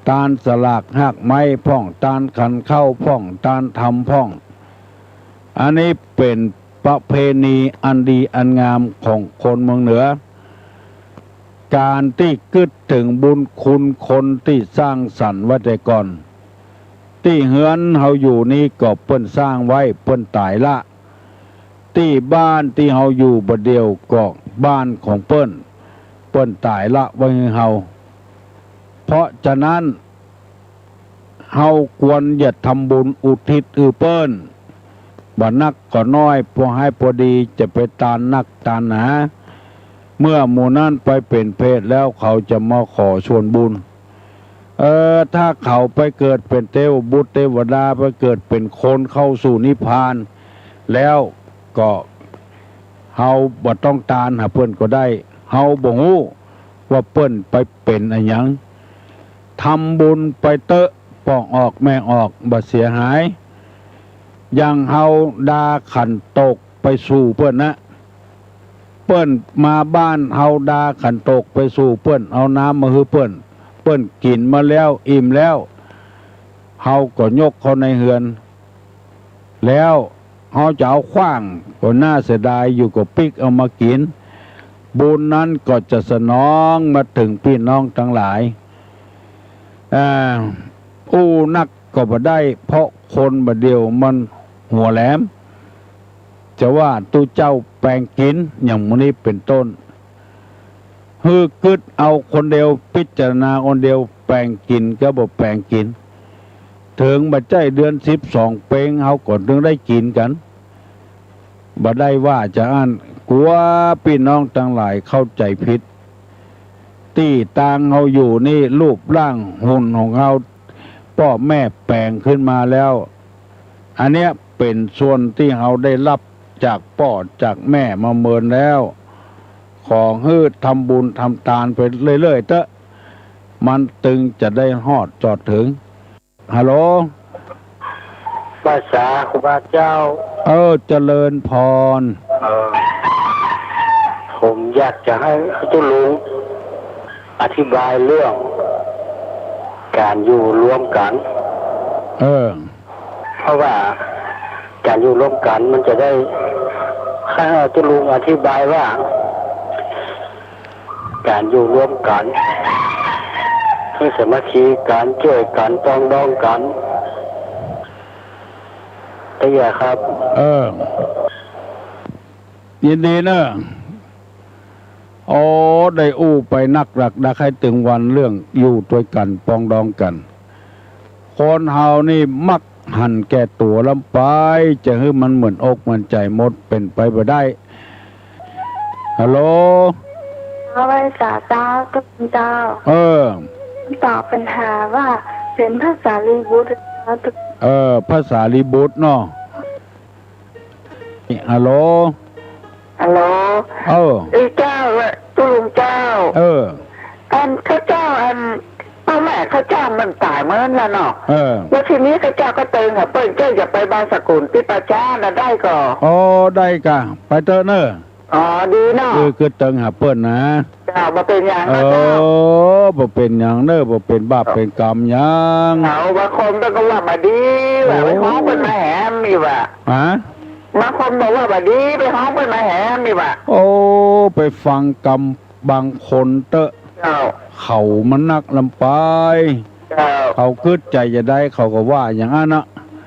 ตานสลากฮากไม้พ่อง ตานขันข้าวพ่อง ตานธรรมพ่อง อันนี้เป๋นประเพณีอันดีอันงามของคนเมืองเหนือ ก๋านตี้กึ๊ดเถิงบุญคุณคนตี้สร้างสรรค์ไว้แต่ก่อน ตี้เฮือนเฮาอยู่นี้ก็เปิ้นสร้างไว้ เปิ้นต๋ายละ ตี้บ้านตี้เฮาอยู่บ่าเดี่ยวก็บ้านของเปิ้น เปิ้นต๋ายละไว้หื้อเฮา เพราะฉะนั้น เฮาควรจะทำบุญอุทิศหื้อเปิ้น บ่นักก็น้อย พอหายพอดี จะไปตานนักตานหนา เมื่อหมู่นั้นไปเป๋นเปรตแล้ว เขาจะมาขอส่วนบุญ เออ ถ้าเขาไปเกิดเป๋นเตวบุตรเตวดา ไปเกิดเป๋นคนเข้าสู่นิพพาน แล้วก็เฮาบ่ต้องตานหาเปิ้นก็ได้ เฮาบ่ฮู้ว่าเปิ้นไปเป๋นอะหยัง ทำบุญไปเต๊อะ ป้องออกแม่งออก บ่เสียหาย อย่างเฮาดาขันโตกไปสู่เปิ้นนะ เปิ้นมาบ้านเฮาดาขันโตกไปสู่เปิ้น เอาน้ำมาหื้อเปิ้น เปิ้นกิ๋นมาแล้วอิ่มแล้ว เฮาก็ยกเข้าในเฮือน แล้วเฮาจะเอาขว้างก็น่าเสียดายอยู่ ก็ปิ๊กเอามากิ๋น บุญนั้นก็จะสนองมาเถิงปี้น้องตังหลาย อ่า อู้นักก็บ่ได้ เพราะคนบ่าเดี่ยวมันหัวแหลม จะว่าตุ๊เจ้าแป๋งกิ๋น อย่างหมู่นี้เป๋นต้น หื้อกึ๊ดเอาคนเดียว พิจารณาคนเดียว แป๋งกิ๋นกับบ่แป๋งกิ๋น เถิงบ่ใจ้เดือนสิบสองเป๊ง เฮาก็เถิงได้กิ๋นกั๋น บ่ได้ว่าจะอั้น กั๋วปี้น้องตังหลายเข้าใจ๋ผิด ตี้ตางเฮาอยู่นี่ รูปร่างหุ่นของเฮา ป้อแม่แป๋งขึ้นมาแล้ว อันเนี้ยเป๋นส่วนตี้เฮาได้ฮับจากป้อจากแม่มาเมินแล้ว ขอหื้อทำบุญทำตานไปเรื่อยๆ เต๊อะ มันตึงจะได้ฮอดจอดเถิง ฮัลโหล ภาษาครูบาเจ้า เออ เจริญพร เออ ผมอยากจะหื้อตุ๊ลุงอธิบายเรื่องก๋านอยู่รวมกั๋น เออ เพราะว่าก๋านอยู่รวมกั๋นมันจะได้ หื้อตุ๊ลุงอธิบายว่า ก๋านอยู่รวมกั๋น หื้อสามัคคีกั๋น จ้วยกั๋น ปรองดองกั๋น เตี้ยครับ เออ ยินดีเนอะ โอ้ ได้อู้ไปนักหลักดัก หื้อเถิงวันเรื่องอยู่ตวยกั๋น ปรองดองกั๋น คนเฮานี่มักหันแก่ตั๋วล้ำไป จะหื้อมันเหมือนอกเหมือนใจ๋หมด เป๋นไปบ่ได้ ฮัลโหล เอาไว้สาเจ้า ตุ๊ลุงเจ้า เออ ตอบปัญหาว่าเป๋นพระสารีบุตร เออ พระสารีบุตรเนาะ ฮัลโหล ฮัลโหล เออ เอ้ยเจ้า ตุ๊ลุงเจ้า เออ อันข้าเจ้า อันป้อแม่ข้าเจ้ามันต๋ายเมื่อ น่ะเนาะ เออ แล้วทีนี้ข้าเจ้าก็เติงหาเปิ้น เจ้าอยากไปบางสกุลตี้ป่าจ๊าน่ะได้ก่อ อ๋อ ได้ก่ะ ไปเต๊อะเน่อ อ๋อ ดีเนาะ เออ กึ๊ดเติงหาเปิ้นนะ เจ้า บ่เป๋นหยังนะเจ้า เออ บ่เป๋นหยังเน่อ บ่เป๋นบาปเป๋นกรรมหยัง เจ้า บางคนก็ว่าบ่ดีว่ะ โอ้ ไปฮ้องเปิ้นมาแหมอีกว่ะ ฮะ บางคนบอกว่าบ่ดี ไปฮ้องเปิ้นมาแหมอีกว่ะ โอ้ ไปฟังกำบางคนเต๊อะ เจ้า เขามันนักลำไป เจ้า เขากึ๊ดใจ๋จะได้ เขาก็ว่าอย่างนั้นนะ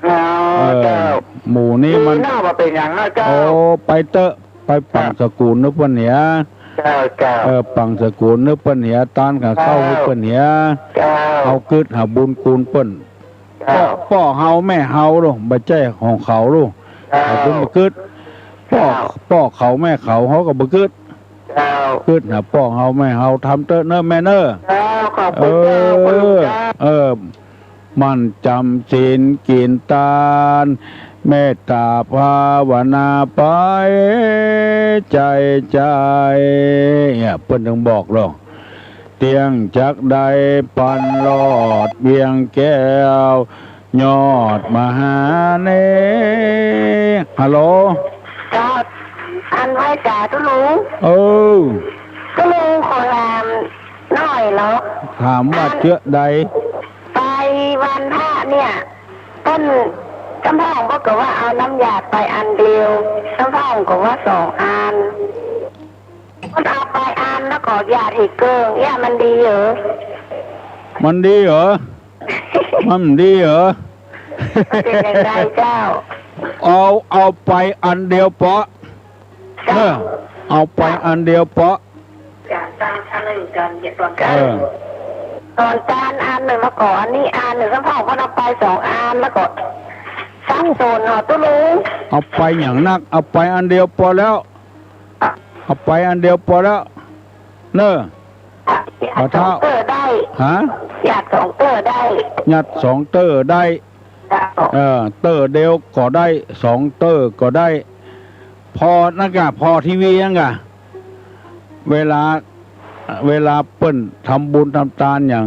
อ๋อ เออ เจ้า หมู่นี้มัน ดีเนาะ บ่เป๋นหยังนะเจ้า โอ้ ไปเต๊อะ ไปปัง เจ้า สกุลนึกเปิ้นเหีย เจ้า เจ้า เออ ปังสกุลนึกเปิ้นเหีย ตานกับข้าว เจ้า นึกเปิ้นเหีย เจ้า เอากึ๊ดหาบุญคุณเปิ้น เจ้า ป้อ ป้อเฮาแม่เฮาลูก บ่ใจ้ของเขาลูก เจ้า เขาก็บ่กึ๊ด ป้อ เจ้า ป้อเขาแม่เขา เขาก็บ่กึ๊ด เจ้า กึ๊ดหาป้อเฮาแม่เฮา ทำเต๊อะเน่อแม่เน่อ เจ้า ขอบคุณเจ้า เออ ขอบคุณเจ้า เออ หมั่นจำศีลกิ๋นตาน เมตต๋าภาวนาไปใจ๋ใจ๋ เนี่ย เปิ้นถึงบอกลอ เตี้ยงจักได้ปันลอดเวียงแก้ว ยอดมหาเน ฮัลโหล ครับ อันไหว้จ๋าตุ๊ลุง เออ ตุ๊ลุงขอถามหน่อยเนาะ ถามว่าเจื้อใด ไปวันพระเนี่ย เปิ้น สำเภาก็ว่าเอาน้ำหยาดไปอันเดียว สำเภาก็ว่าสองอัน เปิ้นเอาไปอันแล้วก็หยาดหีเกิ่ง เนี่ยมันดีเหรอ มันดีเหรอ มันดีเหรอ มันเป๋นอย่างใดเจ้า เอา เอาไปอันเดียวเปาะ เจ้า เออ เอาไปอันเดียวเปาะ เออ ต๋อนตานอันนึ่งแล้วก็อันนี้อันนึ่ง สำเภาก็เอาไปสองอันแล้วก็สับสนเนาะตุ๊ลุง เอาไปอย่างนัก เอาไปอันเดียวปอแล้ว เอาไปอันเดียวปอแล้ว เน่อ หยาดสองเตื้อได้ ฮะ หยาดสองเตื้อได้ หยาดสองเตื้อได้ เจ้า เออ เตื้อเดียวก็ได้ สองเตื้อก็ได้ ผ่อนั่นก่ะ ผ่อทีวีนั่นก่ะ เวลา เวลาเปิ้นทำบุญทำตานอย่าง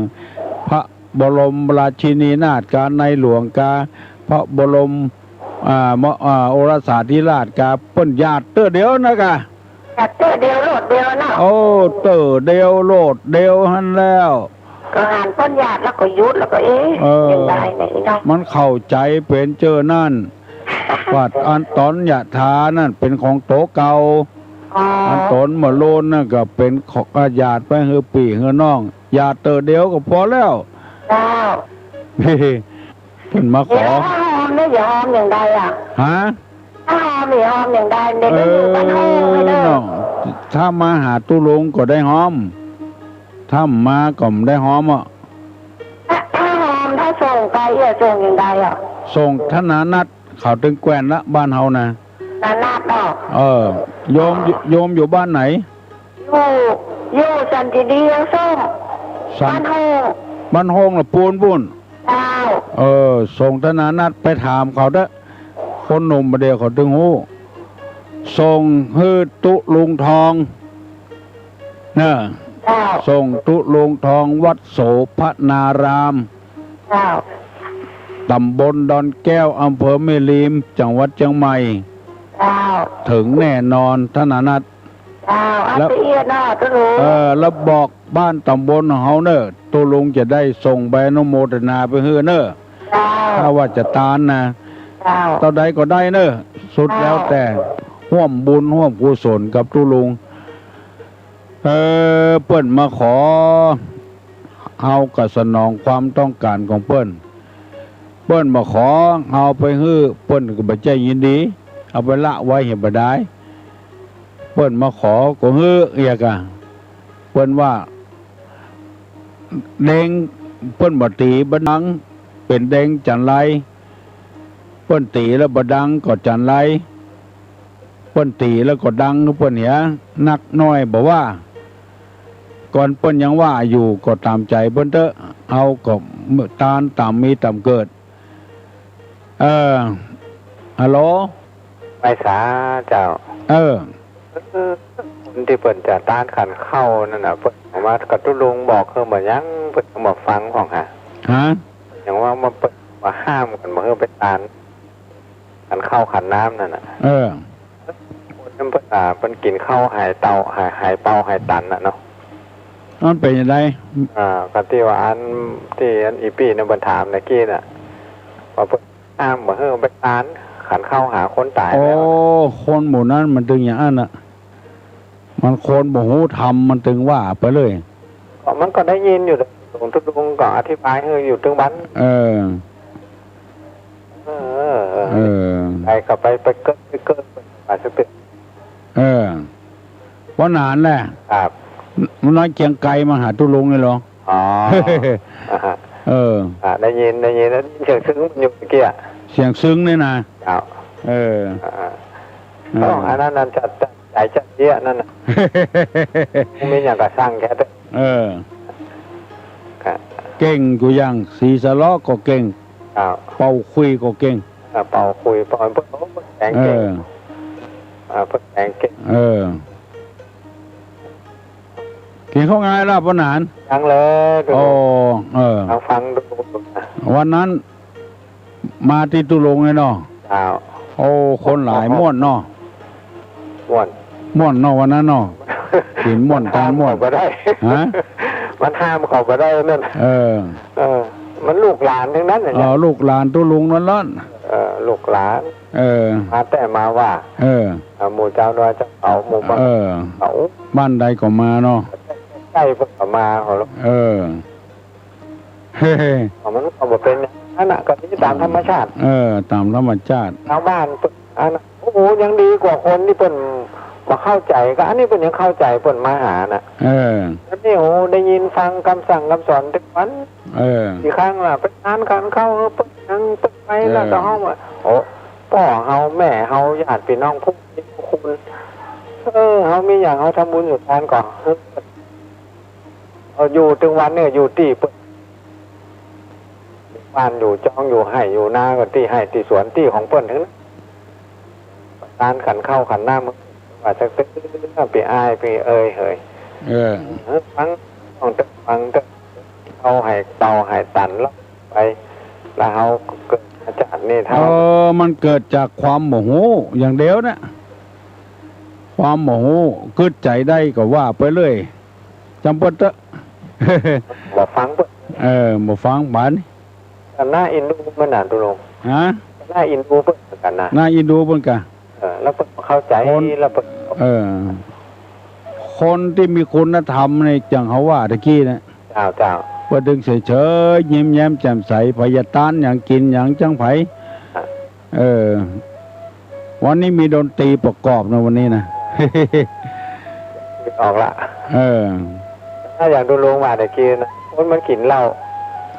พระบรมราชินีนาถกา ในหลวงกา พระบรม อ่า ม- อ่า โอรสาธิราชกา เปิ้นหยาดเตื้อเดียวนั่นก่ะ หยาดเตื้อเดียวโลดเดียวเนาะ โอ้ เตื้อเดียวโลดเดียวหั้นแล้ว ก็หันเปิ้นหยาดแล้วก็หยุดแล้วก็ เอ๊ะ เออ อย่างใดเนี่ยเนาะ มันเข้าใจ๋เป๋นเจ้านั้น ว่าอันต๋อนหยาดถานั่นเป๋นของโตเก่า อ๋อ อันต๋อนเมื่อโลนนั่นก็เป๋นของ หยาดไปหื้อปี้หื้อน้อง หยาดเตื้อเดียวก็ปอแล้ว เจ้า เปิ้นมาขอ เดี๋ยวถ้าหอมเนี่ย อย่าหอมอย่างใดอ่ะ ฮะ ถ้าหอมนี่หอมอย่างใดเนี่ย เออ ก็อยู่บ้านห้องเลยเด้อ เนาะ ถ้ามาหาตุ๊ลุงก็ได้หอม ถ้าบ่มาก็บ่ได้หอมอ่ะ ถ้า ถ้าหอม ถ้าส่งไป อย่าส่งอย่างใดอ่ะ ส่งธนานัต เขาตึงแคว่นละบ้านเฮานะ ธนานัตเนาะ เออ โยม โยมอยู่บ้านไหน อยู่ อยู่สันติดียังส้ม สัน บ้านห้อง บ้านห้องละปูนปูน เจ้า เออ ส่งธนานัตไปถามเขาเต๊อะ คนหนุ่มบ่าเดี่ยวเขาตึงฮู้ ส่งหื้อตุ๊ลุงทอง เน่อ เจ้า ส่งตุ๊ลุงทอง วัดโสภณาราม เจ้า ต๋ำบลดอนแก้ว อำเภอแม่ริม จังหวัดเจียงใหม่ เจ้า เถิงแน่นอน ธนานัต เจ้า เอา แล้ว ละเอียดเนาะ ตุ๊ลุง เออ แล้วบอกบ้านต๋ำบลของเฮาเน่อ ตุ๊ลุงจะได้ส่งใบอนุโมทนาไปหื้อเน่อ เจ้า ถ้าว่าจะตานนะ เจ้า เต้าใดก็ได้เน่อ สุด เจ้า แล้วแต่ ฮ่วมบุญฮ่วมกุศลกับตุ๊ลุง เออ เปิ้นมาขอ เฮาก็สนองความต้องการของเปิ้น เปิ้นมาขอ เฮาไปหื้อ เปิ้นก็บ่ใจ้ยินดี เอาไปละไว้เหียบ่ดาย เปิ้นมาขอก็หื้อเอียกอะ เปิ้นว่า แดง เปิ้นบ่ตี๋บ่ดัง เป๋นแดงจั๋นไร เปิ้นตี๋แล้วบ่ดังก็จั๋นไร เปิ้นตี๋แล้วก็ดังเปิ้นเหีย นักน้อยบ่ว่า ก่อนเปิ้นยังว่าอยู่ก็ต๋ามใจ๋เปิ้นเต๊อะ เฮาก็ตานต๋ามมีต๋ามเกิด เออ ฮัลโหล ไปสาเจ้า เออ เออ คนตี้เปิ้นจะตานขันข้าวนั่นน่ะ เปิ้นเอามากับตุ๊ลุงบอกคือบ่ยัง เปิ้นยังบ่ฟังพ่องหา ฮะ อย่างว่ามันเปิ้นว่าห้ามกั๋นบ่หื้อไปตาน ขันข้าวขันน้ำนั่นน่ะ เออ คนนั้นเปิ้น อ่า เปิ้นกิ๋นข้าวหายเตา หาย หายเปาหายตันน่ะเนาะ มันเป๋นจะใด อ่า ก็ตี้ว่าอัน ตี้อันอี่ปี้นั่นเปิ้นถามตะกี้น่ะ ว่าเปิ้นห้ามบ่หื้อไปตาน ขันเข้าหาคนต๋ายแล้ว โอ้ คนหมู่นั้นมันตึงอย่างอั้นน่ะ มันคนบ่ฮู้ธรรม มันตึงว่าไปเลย ก็มันก็ได้ยินอยู่ หลวงตุ๊ลุงก็อธิบายหื้ออยู่ตึงบั้น เออ เออ เออ เออ ไปก็ไป ไปเกิด ไปเกิด ไปสักที เออ ป้อหนานแหละ ครับ มันน้อยเกียงไกรมาหาตุ๊ลุงนี่เหรอ อ๋อ อ่าฮะ เออ อ่า ได้ยิน ได้ยิน ได้ยินเสียงซึ่งมันอยู่เมื่อกี้อะ เสียงซึ่งนี่นะ ครับ เออ อ่า เออ อ๋อ อันนั้น นั่นจัด จัด ใจจัดเยียะนั่นน่ะ มีอย่างกะสั่งแค่เถอะ เออ ครับ เก่งกู้อย่าง สีสะเลาะก็เก่ง ครับ เป่าขลุ่ยก็เก่ง อ่า เป่าขลุ่ย เป่า เปิ้น โอ้ เปิ้นแสดงเก่ง เออ อ่า เปิ้นแสดงเก่ง เออ กิ๋นข้าวงายแล้วป้อหนาน ยังเลย โอ้ เออ ฟังดูนะ วันนั้น มาตี้ตุ๊ลุงเลยเนาะ เจ้า โอ้ คนหลาย ม่วนเนาะ ม่วน ม่วนเนาะวันนั้นเนาะ กิ๋นม่วน ตานม่วน มันห้ามเขาบ่ได้ ฮะ มันห้ามเขาบ่ได้นั่น เออ เออ มันลูกหลานตึงนั้นน่ะ เออ ลูกหลานตุ๊ลุงนั่นละ เออ ลูกหลาน เออ มาแต่มาว่า เออ อ่า หมู่เจ้าน้อยเจ้าเขา หมู่บ้าน เออ เขา บ้านใดก็มาเนาะ ใกล้ๆ เปิ้นก็มาเขา เออ เฮ้ มันก็บ่เป๋นอย่างนั้นน่ะ ก็มีต๋ามธรรมชาติ เออ ต๋ามธรรมชาติ ชาวบ้านเปิ้น อันนั้น โอ้โห ยังดีกว่าคนตี้เปิ้นบ่เข้าใจ๋ ก็อันนี้เปิ้นยังเข้าใจ๋ เปิ้นมาหาน่ะ เออ อันนี้ โอ้ ได้ยินฟังกำสั่งกำสอนตึงวัน เออ กี่ครั้งล่ะ ไปตานขันข้าว เปิ้นยัง เปิ้นไปแล้ว เออ ก็เฮาอะ โอ้ ป้อเฮา แม่เฮา ญาติปี้น้อง ผู้มีพระคุณ เออ เฮามีอย่าง เฮาทำบุญสุนทานก่อน เออ อยู่ตึงวันเนี่ย อยู่ตี้เปิ้น บ้านอยู่จอง อยู่ไฮ่อยู่นา ก็ตี้ไฮ่ตี้สวน ตี้ของเปิ้นตึงนั้น ตานขันข้าวขันน้ำ ว่าจะตึงปี้อ้ายปี้เอยเหย เออ เออ ฟัง ฟังเต๊อะ ฟังเต๊อะ เอาหายเตาหายตันแล้วไป แล้วเฮาเกิดมาจาตินี่เท่า เออ มันเกิดจากความบ่ฮู้อย่างเดียวนะ ความบ่ฮู้ กึ๊ดใจ๋ได้ก็ว่าไปเลย จ๋ำเปิ้นเต๊อะ บ่ฟังเปิ้น เออ บ่ฟังปาน ก็น่าเอ็นดูมันน่ะ ตุ๊ลุง ฮะ น่าเอ็นดูเปิ้นเหมือนกั๋นนะ น่าเอ็นดูเปิ้นกะ เออ แล้วเปิ้นเข้าใจ๋ คน แล้วเปิ้น เออ คนตี้มีคุณธรรมนี่ อย่างเฮาว่าตะกี้นะ เจ้า เจ้า เปิ้นตึงเฉยๆ ยิ้มแย้มแจ่มใส ใผจะตานหยัง กิ๋นหยังจังใผ อ่ะ เออ วันนี้มีดนตรีประกอบนะวันนี้นะ ออกละ เออ ถ้าอย่างตุ๊ลุงว่าตะกี้นะ คนมันกิ๋นเหล้า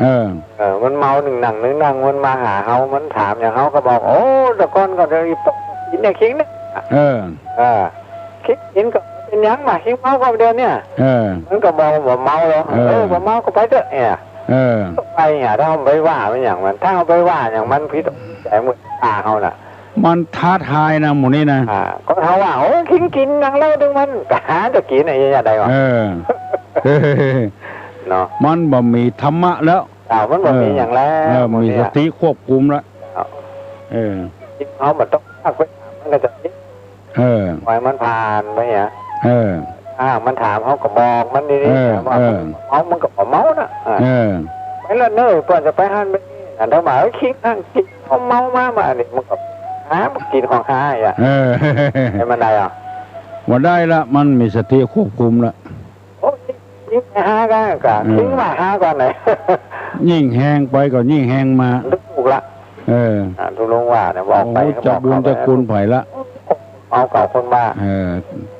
เออ เออ มันเมานึ่งนั่งนึ่งนั่ง มันมาหาเฮา มันถามอย่างเฮาก็บอก โอ้ แต่ก่อนก็จะกิ๋นเนี่ย คิงเนี่ย เออ เออ คิงกิ๋นก็เป๋นหยังวะ คิงเมาก็เดี๋ยวเนี่ย เออ มันก็บอกว่าบ่เมาหรอก เออ เออ บ่เมาก็ไปเต๊อะเนี่ย เออ ก็ไปเนี่ย ถ้าไปว่ามันอย่างมัน ถ้าเอาไปว่าอย่างมันผิดใจ๋หมู่ต๋าเฮาน่ะ มันท้าทายนะหมู่นี้นะ อ่า ก็เฮาว่า โอ้ คิงกิ๋นหยังเหล้าตึงมัน ก็หาจะกิ๋นไอ้เนี่ยได้วะ เออ เนาะ มันบ่มีธรรมะแล้ว เจ้า มันบ่มีหยังแล้ว เออ หมู่นี้ มีสติควบคุมแล้ว เจ้า เออ เฮาบ่ต้องพากไปถามมันก็จะ เออ ปล่อยมันผ่านไปเนี่ย เออ อ่า มันถามเฮาก็บอกมันดีๆ เออ ว่า เออ เมามันก็บ่เมาน่ะ อ่า เออ ไปละเน้อ ก่อนจะไปหั้นไปนี่ อันถ้าว่า เอ้ย คิงนั่งกิ๋น เฮาเมามา มานี่ มันก็หามันกิ๋นของหาอ่ะ เออ ให้มันได้อ่ะ บ่ได้ละ มันมีสติควบคุมละ โอ้ย ยิ่งหาก็ ก็ อืม คิงว่าหาก่อนเลย ยิ่งแฮงไปก็ยิ่งแฮงมา ถูกละ เออ อ่า ตุ๊ลุงว่าเนี่ย บอกไป โอ้ ก็บอก จะบุญจะคุณไผละ เอาเก่าคนมา เออ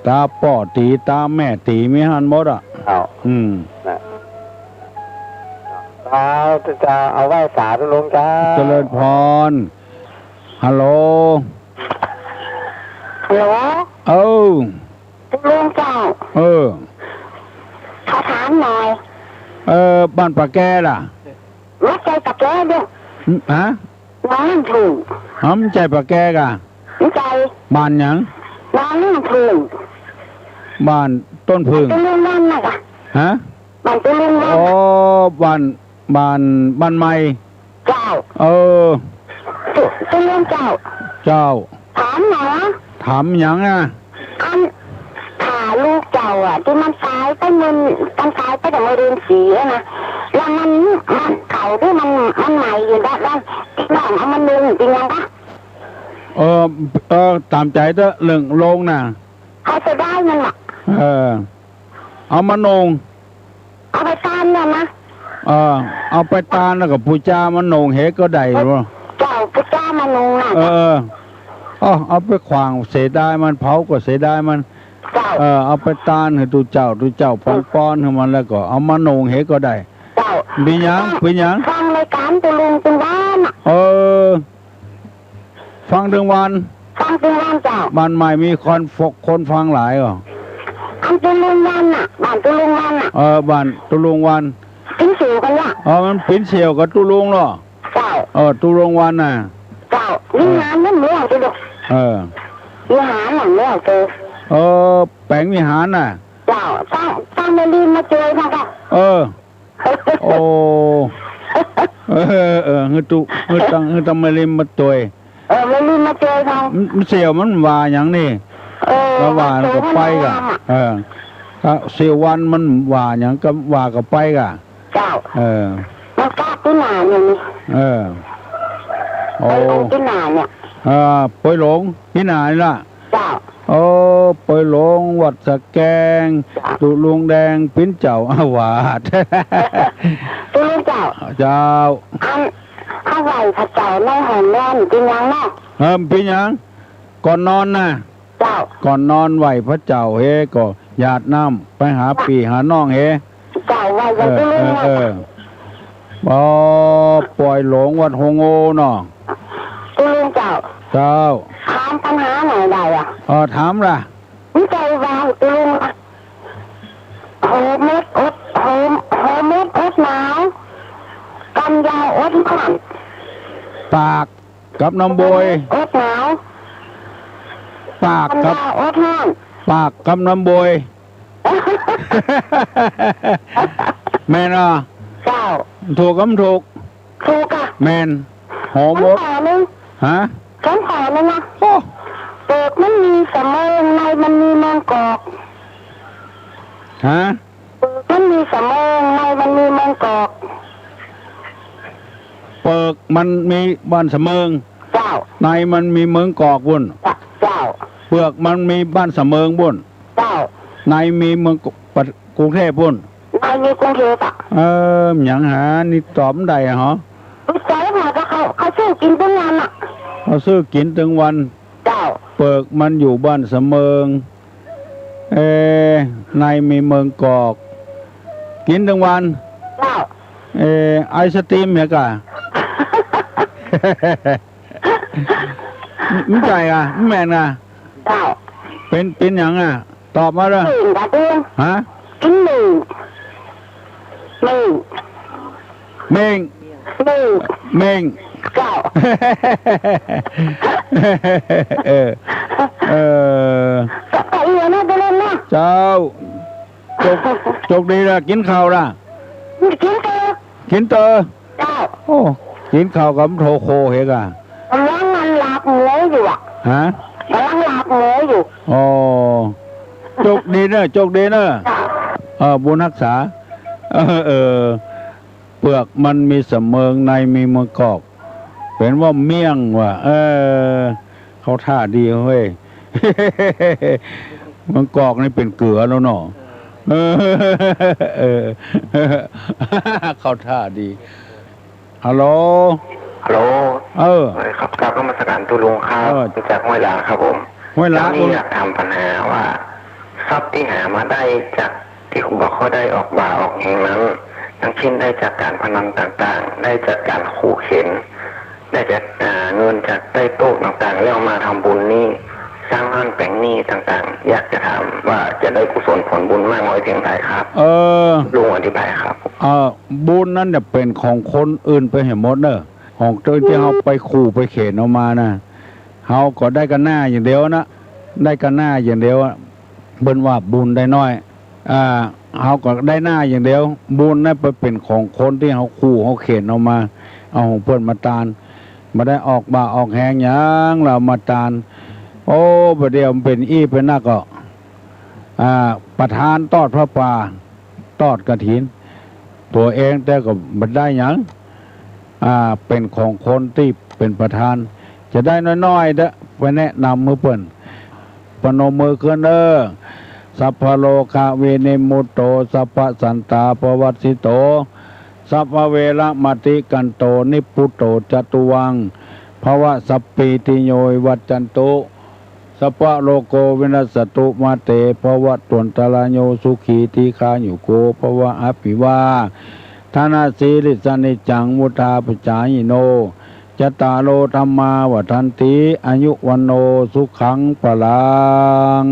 ต๋าป้อตี๋ ต๋าแม่ตี๋ มีหั้นหมดอ่ะ เอา อืม นะ เอา จะเอาไหว้สาตุ๊ลุงเจ้า เจริญพร ฮัลโหล ฮัลโหล เออ ตุ๊ลุงเจ้า เออ ขอถามหน่อย เออ บ้านป่าแกล่ะ บ่ใจ้ป่าแกเด้อ ฮะ หนองน้ำผึ้ง ฮะ บ่ใจ้ป่าแกก่ะ บ่ใจ้ บ้านหยัง หนองน้ำผึ้ง บ้านต้นผึ้ง ตุ๊ลุงวันน่ะก่ะ ฮะ บ้านตุ๊ลุงวัน อ๋อ บ้าน บ้าน บ้านใหม่ เจ้า เออ ตุ๊ ตุ๊ลุงเจ้า เจ้า ถามหน่อยนะ ถามหยังอะ อัน ถ้าลูกเจ้าอะ ตี้มันต๋ายไปเมื่อ มันต๋ายไปตั้งเมื่อเดือนสี่อะนะ แล้วมัน มันเก่าตี้มัน มันใหม่อยู่ด้าน ด้าน ตี้น้องเอามานุ่งเป๋นหยังกะ เออ เออ ต๋ามใจ๋เต๊อะ เรื่องโลงน่ะ เขาเสียดายมันน่ะ เออ เอามานุ่ง เอาไปตานเนี่ยนะ เออ เอาไปตานแล้วก็ปู๋จามานุ่งเหก็ได้บ่ เจ้า ปู๋จามานุ่งน่ะ เออ เออ เอาไปขว้างเสียดายมัน เผาก็เสียดายมัน เจ้า เออ เอาไปตานหื้อตุ๊เจ้า ตุ๊เจ้าปอนๆ หื้อมัน แล้วก็เอามานุ่งเหก็ได้ เจ้า เป๋นหยัง ฟัง เป๋นหยัง ฟังรายก๋านตุ๊ลุงตึงวันน่ะ เออ ฟังตึงวัน ฟังตึงวันเจ้า บ้านใหม่มีคนฟ- คนฟังหลายก่อ อันตุ๊ลุงวันน่ะ บ้านตุ๊ลุงวันน่ะ เออ บ้านตุ๊ลุงวัน ปิ๋นเสี่ยวกั๋นเนี่ย เออ มันปิ๋นเสี่ยวกับตุ๊ลุงเนาะ เจ้า เออ ตุ๊ลุงวันน่ะ เจ้า วิหารมันเหมือนกันเนาะ เออ วิหารมันเหมือนกัน เออ แป๋งวิหารน่ะ เจ้า ตั้ง ตั้งแม่ริมมาจ้วยนะเจ้า เออ โอ้ เออ เออ หื้อตุ๊ หื้อตัง หื้อตังแม่ริมมาจ้วย เออ แม่ริมมาจ้วยเขา มัน มันเสี่ยวมันว่าหยังนี่ เออ มันว่า มันก็ไปก่ะ มันโตมันงามอะ เออ ถ้าเสี่ยววันมันว่าหยังก็ว่าก็ไปก่ะ เจ้า เออ มันกล้าตี้หนาเนี่ยนี่ เออ โอ้ ไปลงตี้หนาเนี่ย เออ ไปลงตี้หนานี่ล่ะ เจ้า โอ้ ไปลงวัดสะแกง เจ้า ตุ๊ลุงแดงปิ๋นเจ้าอาวาส ตุ๊ลุงเจ้า เจ้า อัน เขาไหว้พระเจ้าในห้องนอนเป๋นหยังเนาะ เออ เป๋นหยัง ก่อนนอนน่ะ เจ้า ก่อนนอนไหว้พระเจ้าเหก็หยาดน้ำไปหาปี้หาน้องเห เจ้า ไหว้อย่างตุ๊ลุงเนาะ เออ เออ เออ อ๋อ ปอยหลงวัดฮวงโอเนาะ ตุ๊ลุงเจ้า เจ้า ถามปัญหาหน่อยได้อะ เออ ถามล่ะ มีใจ๋ว่าตุ๊ลุงอะ หัวเม็ดอด หัว หัวเม็ดอดหนาว กันยาวอดฮ้อน ปากกับน้ำโบย หัวเม็ดอดหนาว ปากกับ กันยาวอดฮ้อน ปากกับน้ำโบย แม่นอ่ะ เจ้า ถูกกับบ่ถูก ถูกอ่ะ แม่น หัวเม็ด แถมข้อนึ่ง ฮะ แถมข้อนึ่งนะ โอ้ เปิกมันมีสะเมิง ในมันมีเมิงกอก ฮะ เปิกมันมีสะเมิง ในมันมีเมิงกอก เปิกมันมีบ้านสะเมิง เจ้า ในมันมีเมิงกอกปุ้น เจ้า เปิกมันมีบ้านสะเมิงปุ้น เจ้า ในมีเมิงก- ปัด- กรุงเทพฯปุ้น ในมีกรุงเทพฯอะ เออ หยังหา นี่ตอบบ่ได้หรอ ใจ๋ว่าเขา เขาซื้อกิ๋นตึงวันอะ เขาซื้อกิ๋นตึงวัน เจ้า เปิกมันอยู่บ้านสะเมิง เออ ในมีเมิงกอก กิ๋นตึงวัน เจ้า เออ ไอศกรีมเนี่ยก่ะ บ่ใจ้ก่ะ บ่แม่นก่ะ เจ้า เป๋น เป๋นหยังอ่ะ ตอบมาเด้อ เม่งก่ะตุ๊ลุง ฮะ กิ๋นเม่ง เม่ง เม่ง เม่ง เม่ง เม่ง เจ้า เออ เออ ก็ ก็เอียนะตุ๊ลุงนะ เจ้า โจค โจคดีละ กิ๋นข้าวละ กิ๋นเต๊อะ กิ๋นเต๊อะ เจ้า โอ้ กิ๋นข้าวกับโทโคเหกะ ก่ำลังมันลาบหมูอยู่อะ ฮะ ก่ำลังลาบหมูอยู่ อ๋อ โจคดีเน่อ โจคดีเน่อ เจ้า เออ บุญฮักษา เออ เออ เปิกมันมีสะเมิง ในมีเมิงกอก เป๋นว่าเมี่ยงว่ะ เออ เข้าท่าดีเฮ้ย เมิงกอกนี่เป๋นเกือแล้วเนาะ เออ เออ เข้าท่าดี ฮัลโหล ฮัลโหล เออ เออ ครับ กราบนมัสการตุ๊ลุงครับ เออ จากห้วยหลาครับผม ห้วยหลา เจ้านี้อยากถามปัญหาว่า ทรัพย์ตี้หามาได้จากตี้บ่ค่อยได้ออกบ่าออกแฮงนั้น อย่างเช่นได้จากการพนันต่างๆ ได้จากการขู่เข็ญ ได้จาก อ่า เงินจากใต้โต๊ะต่างๆ แล้วมาทำบุญนี่ สร้างบ้านแป๋งนี่ต่างๆ อยากจะถามว่าจะได้กุศลผลบุญมากน้อยเพียงใดครับ เออ ลุงอธิบายครับ เออ บุญนั้นจะเป๋นของคนอื่นไปเหียหมดเน่อ ของตี้เฮาไปขู่ไปเข็ญเอามานะ เฮาก็ได้ก้าหน้าอย่างเดียวนะ ได้ก้าหน้าอย่างเดียวอะ เปิ้นว่าบุญได้น้อย อ่า เฮาก็ได้หน้าอย่างเดียว บุญนั้นไปเป๋นของคนตี้เฮาขู่เฮาเข็ญเอามา เอาของเปิ้นมาตาน บ่ได้ออกบ่าออกแฮงหยัง แล้วเอามาตาน โอ้ บ่าเดี่ยวมันเป๋นอี้เป๋นนักก็ อ่า ประธานตอดผ้าป่า ตอดกฐิน ตั๋วเองแต่ก็บ่ได้หยัง อ่า เป๋นของคนตี้เป๋นประธาน จะได้น้อยๆ เต๊อะ ไปแนะนำหื้อเปิ้น ปนมมือขึ้นเด้อ สัพพะโรคะวินิมมุตโต สัพพะสันตาปะวัสสิโต สัพพะเวระมะติกันโต นิพพุตโตจะตุวัง ภะวะสัพพีติโยวิวัชชันตุ สัพพะโรโกวินัสสะตุ มาเตภะวัตวันตะราโย สุขีทีฆายุโกภะวะ อะภิวาทะนะสีลิสสะ นิจจังวุฑฒาปะจายิโน จัตตาโรธัมมาวัฑฒันติ อายุวัณโณสุขังพะลัง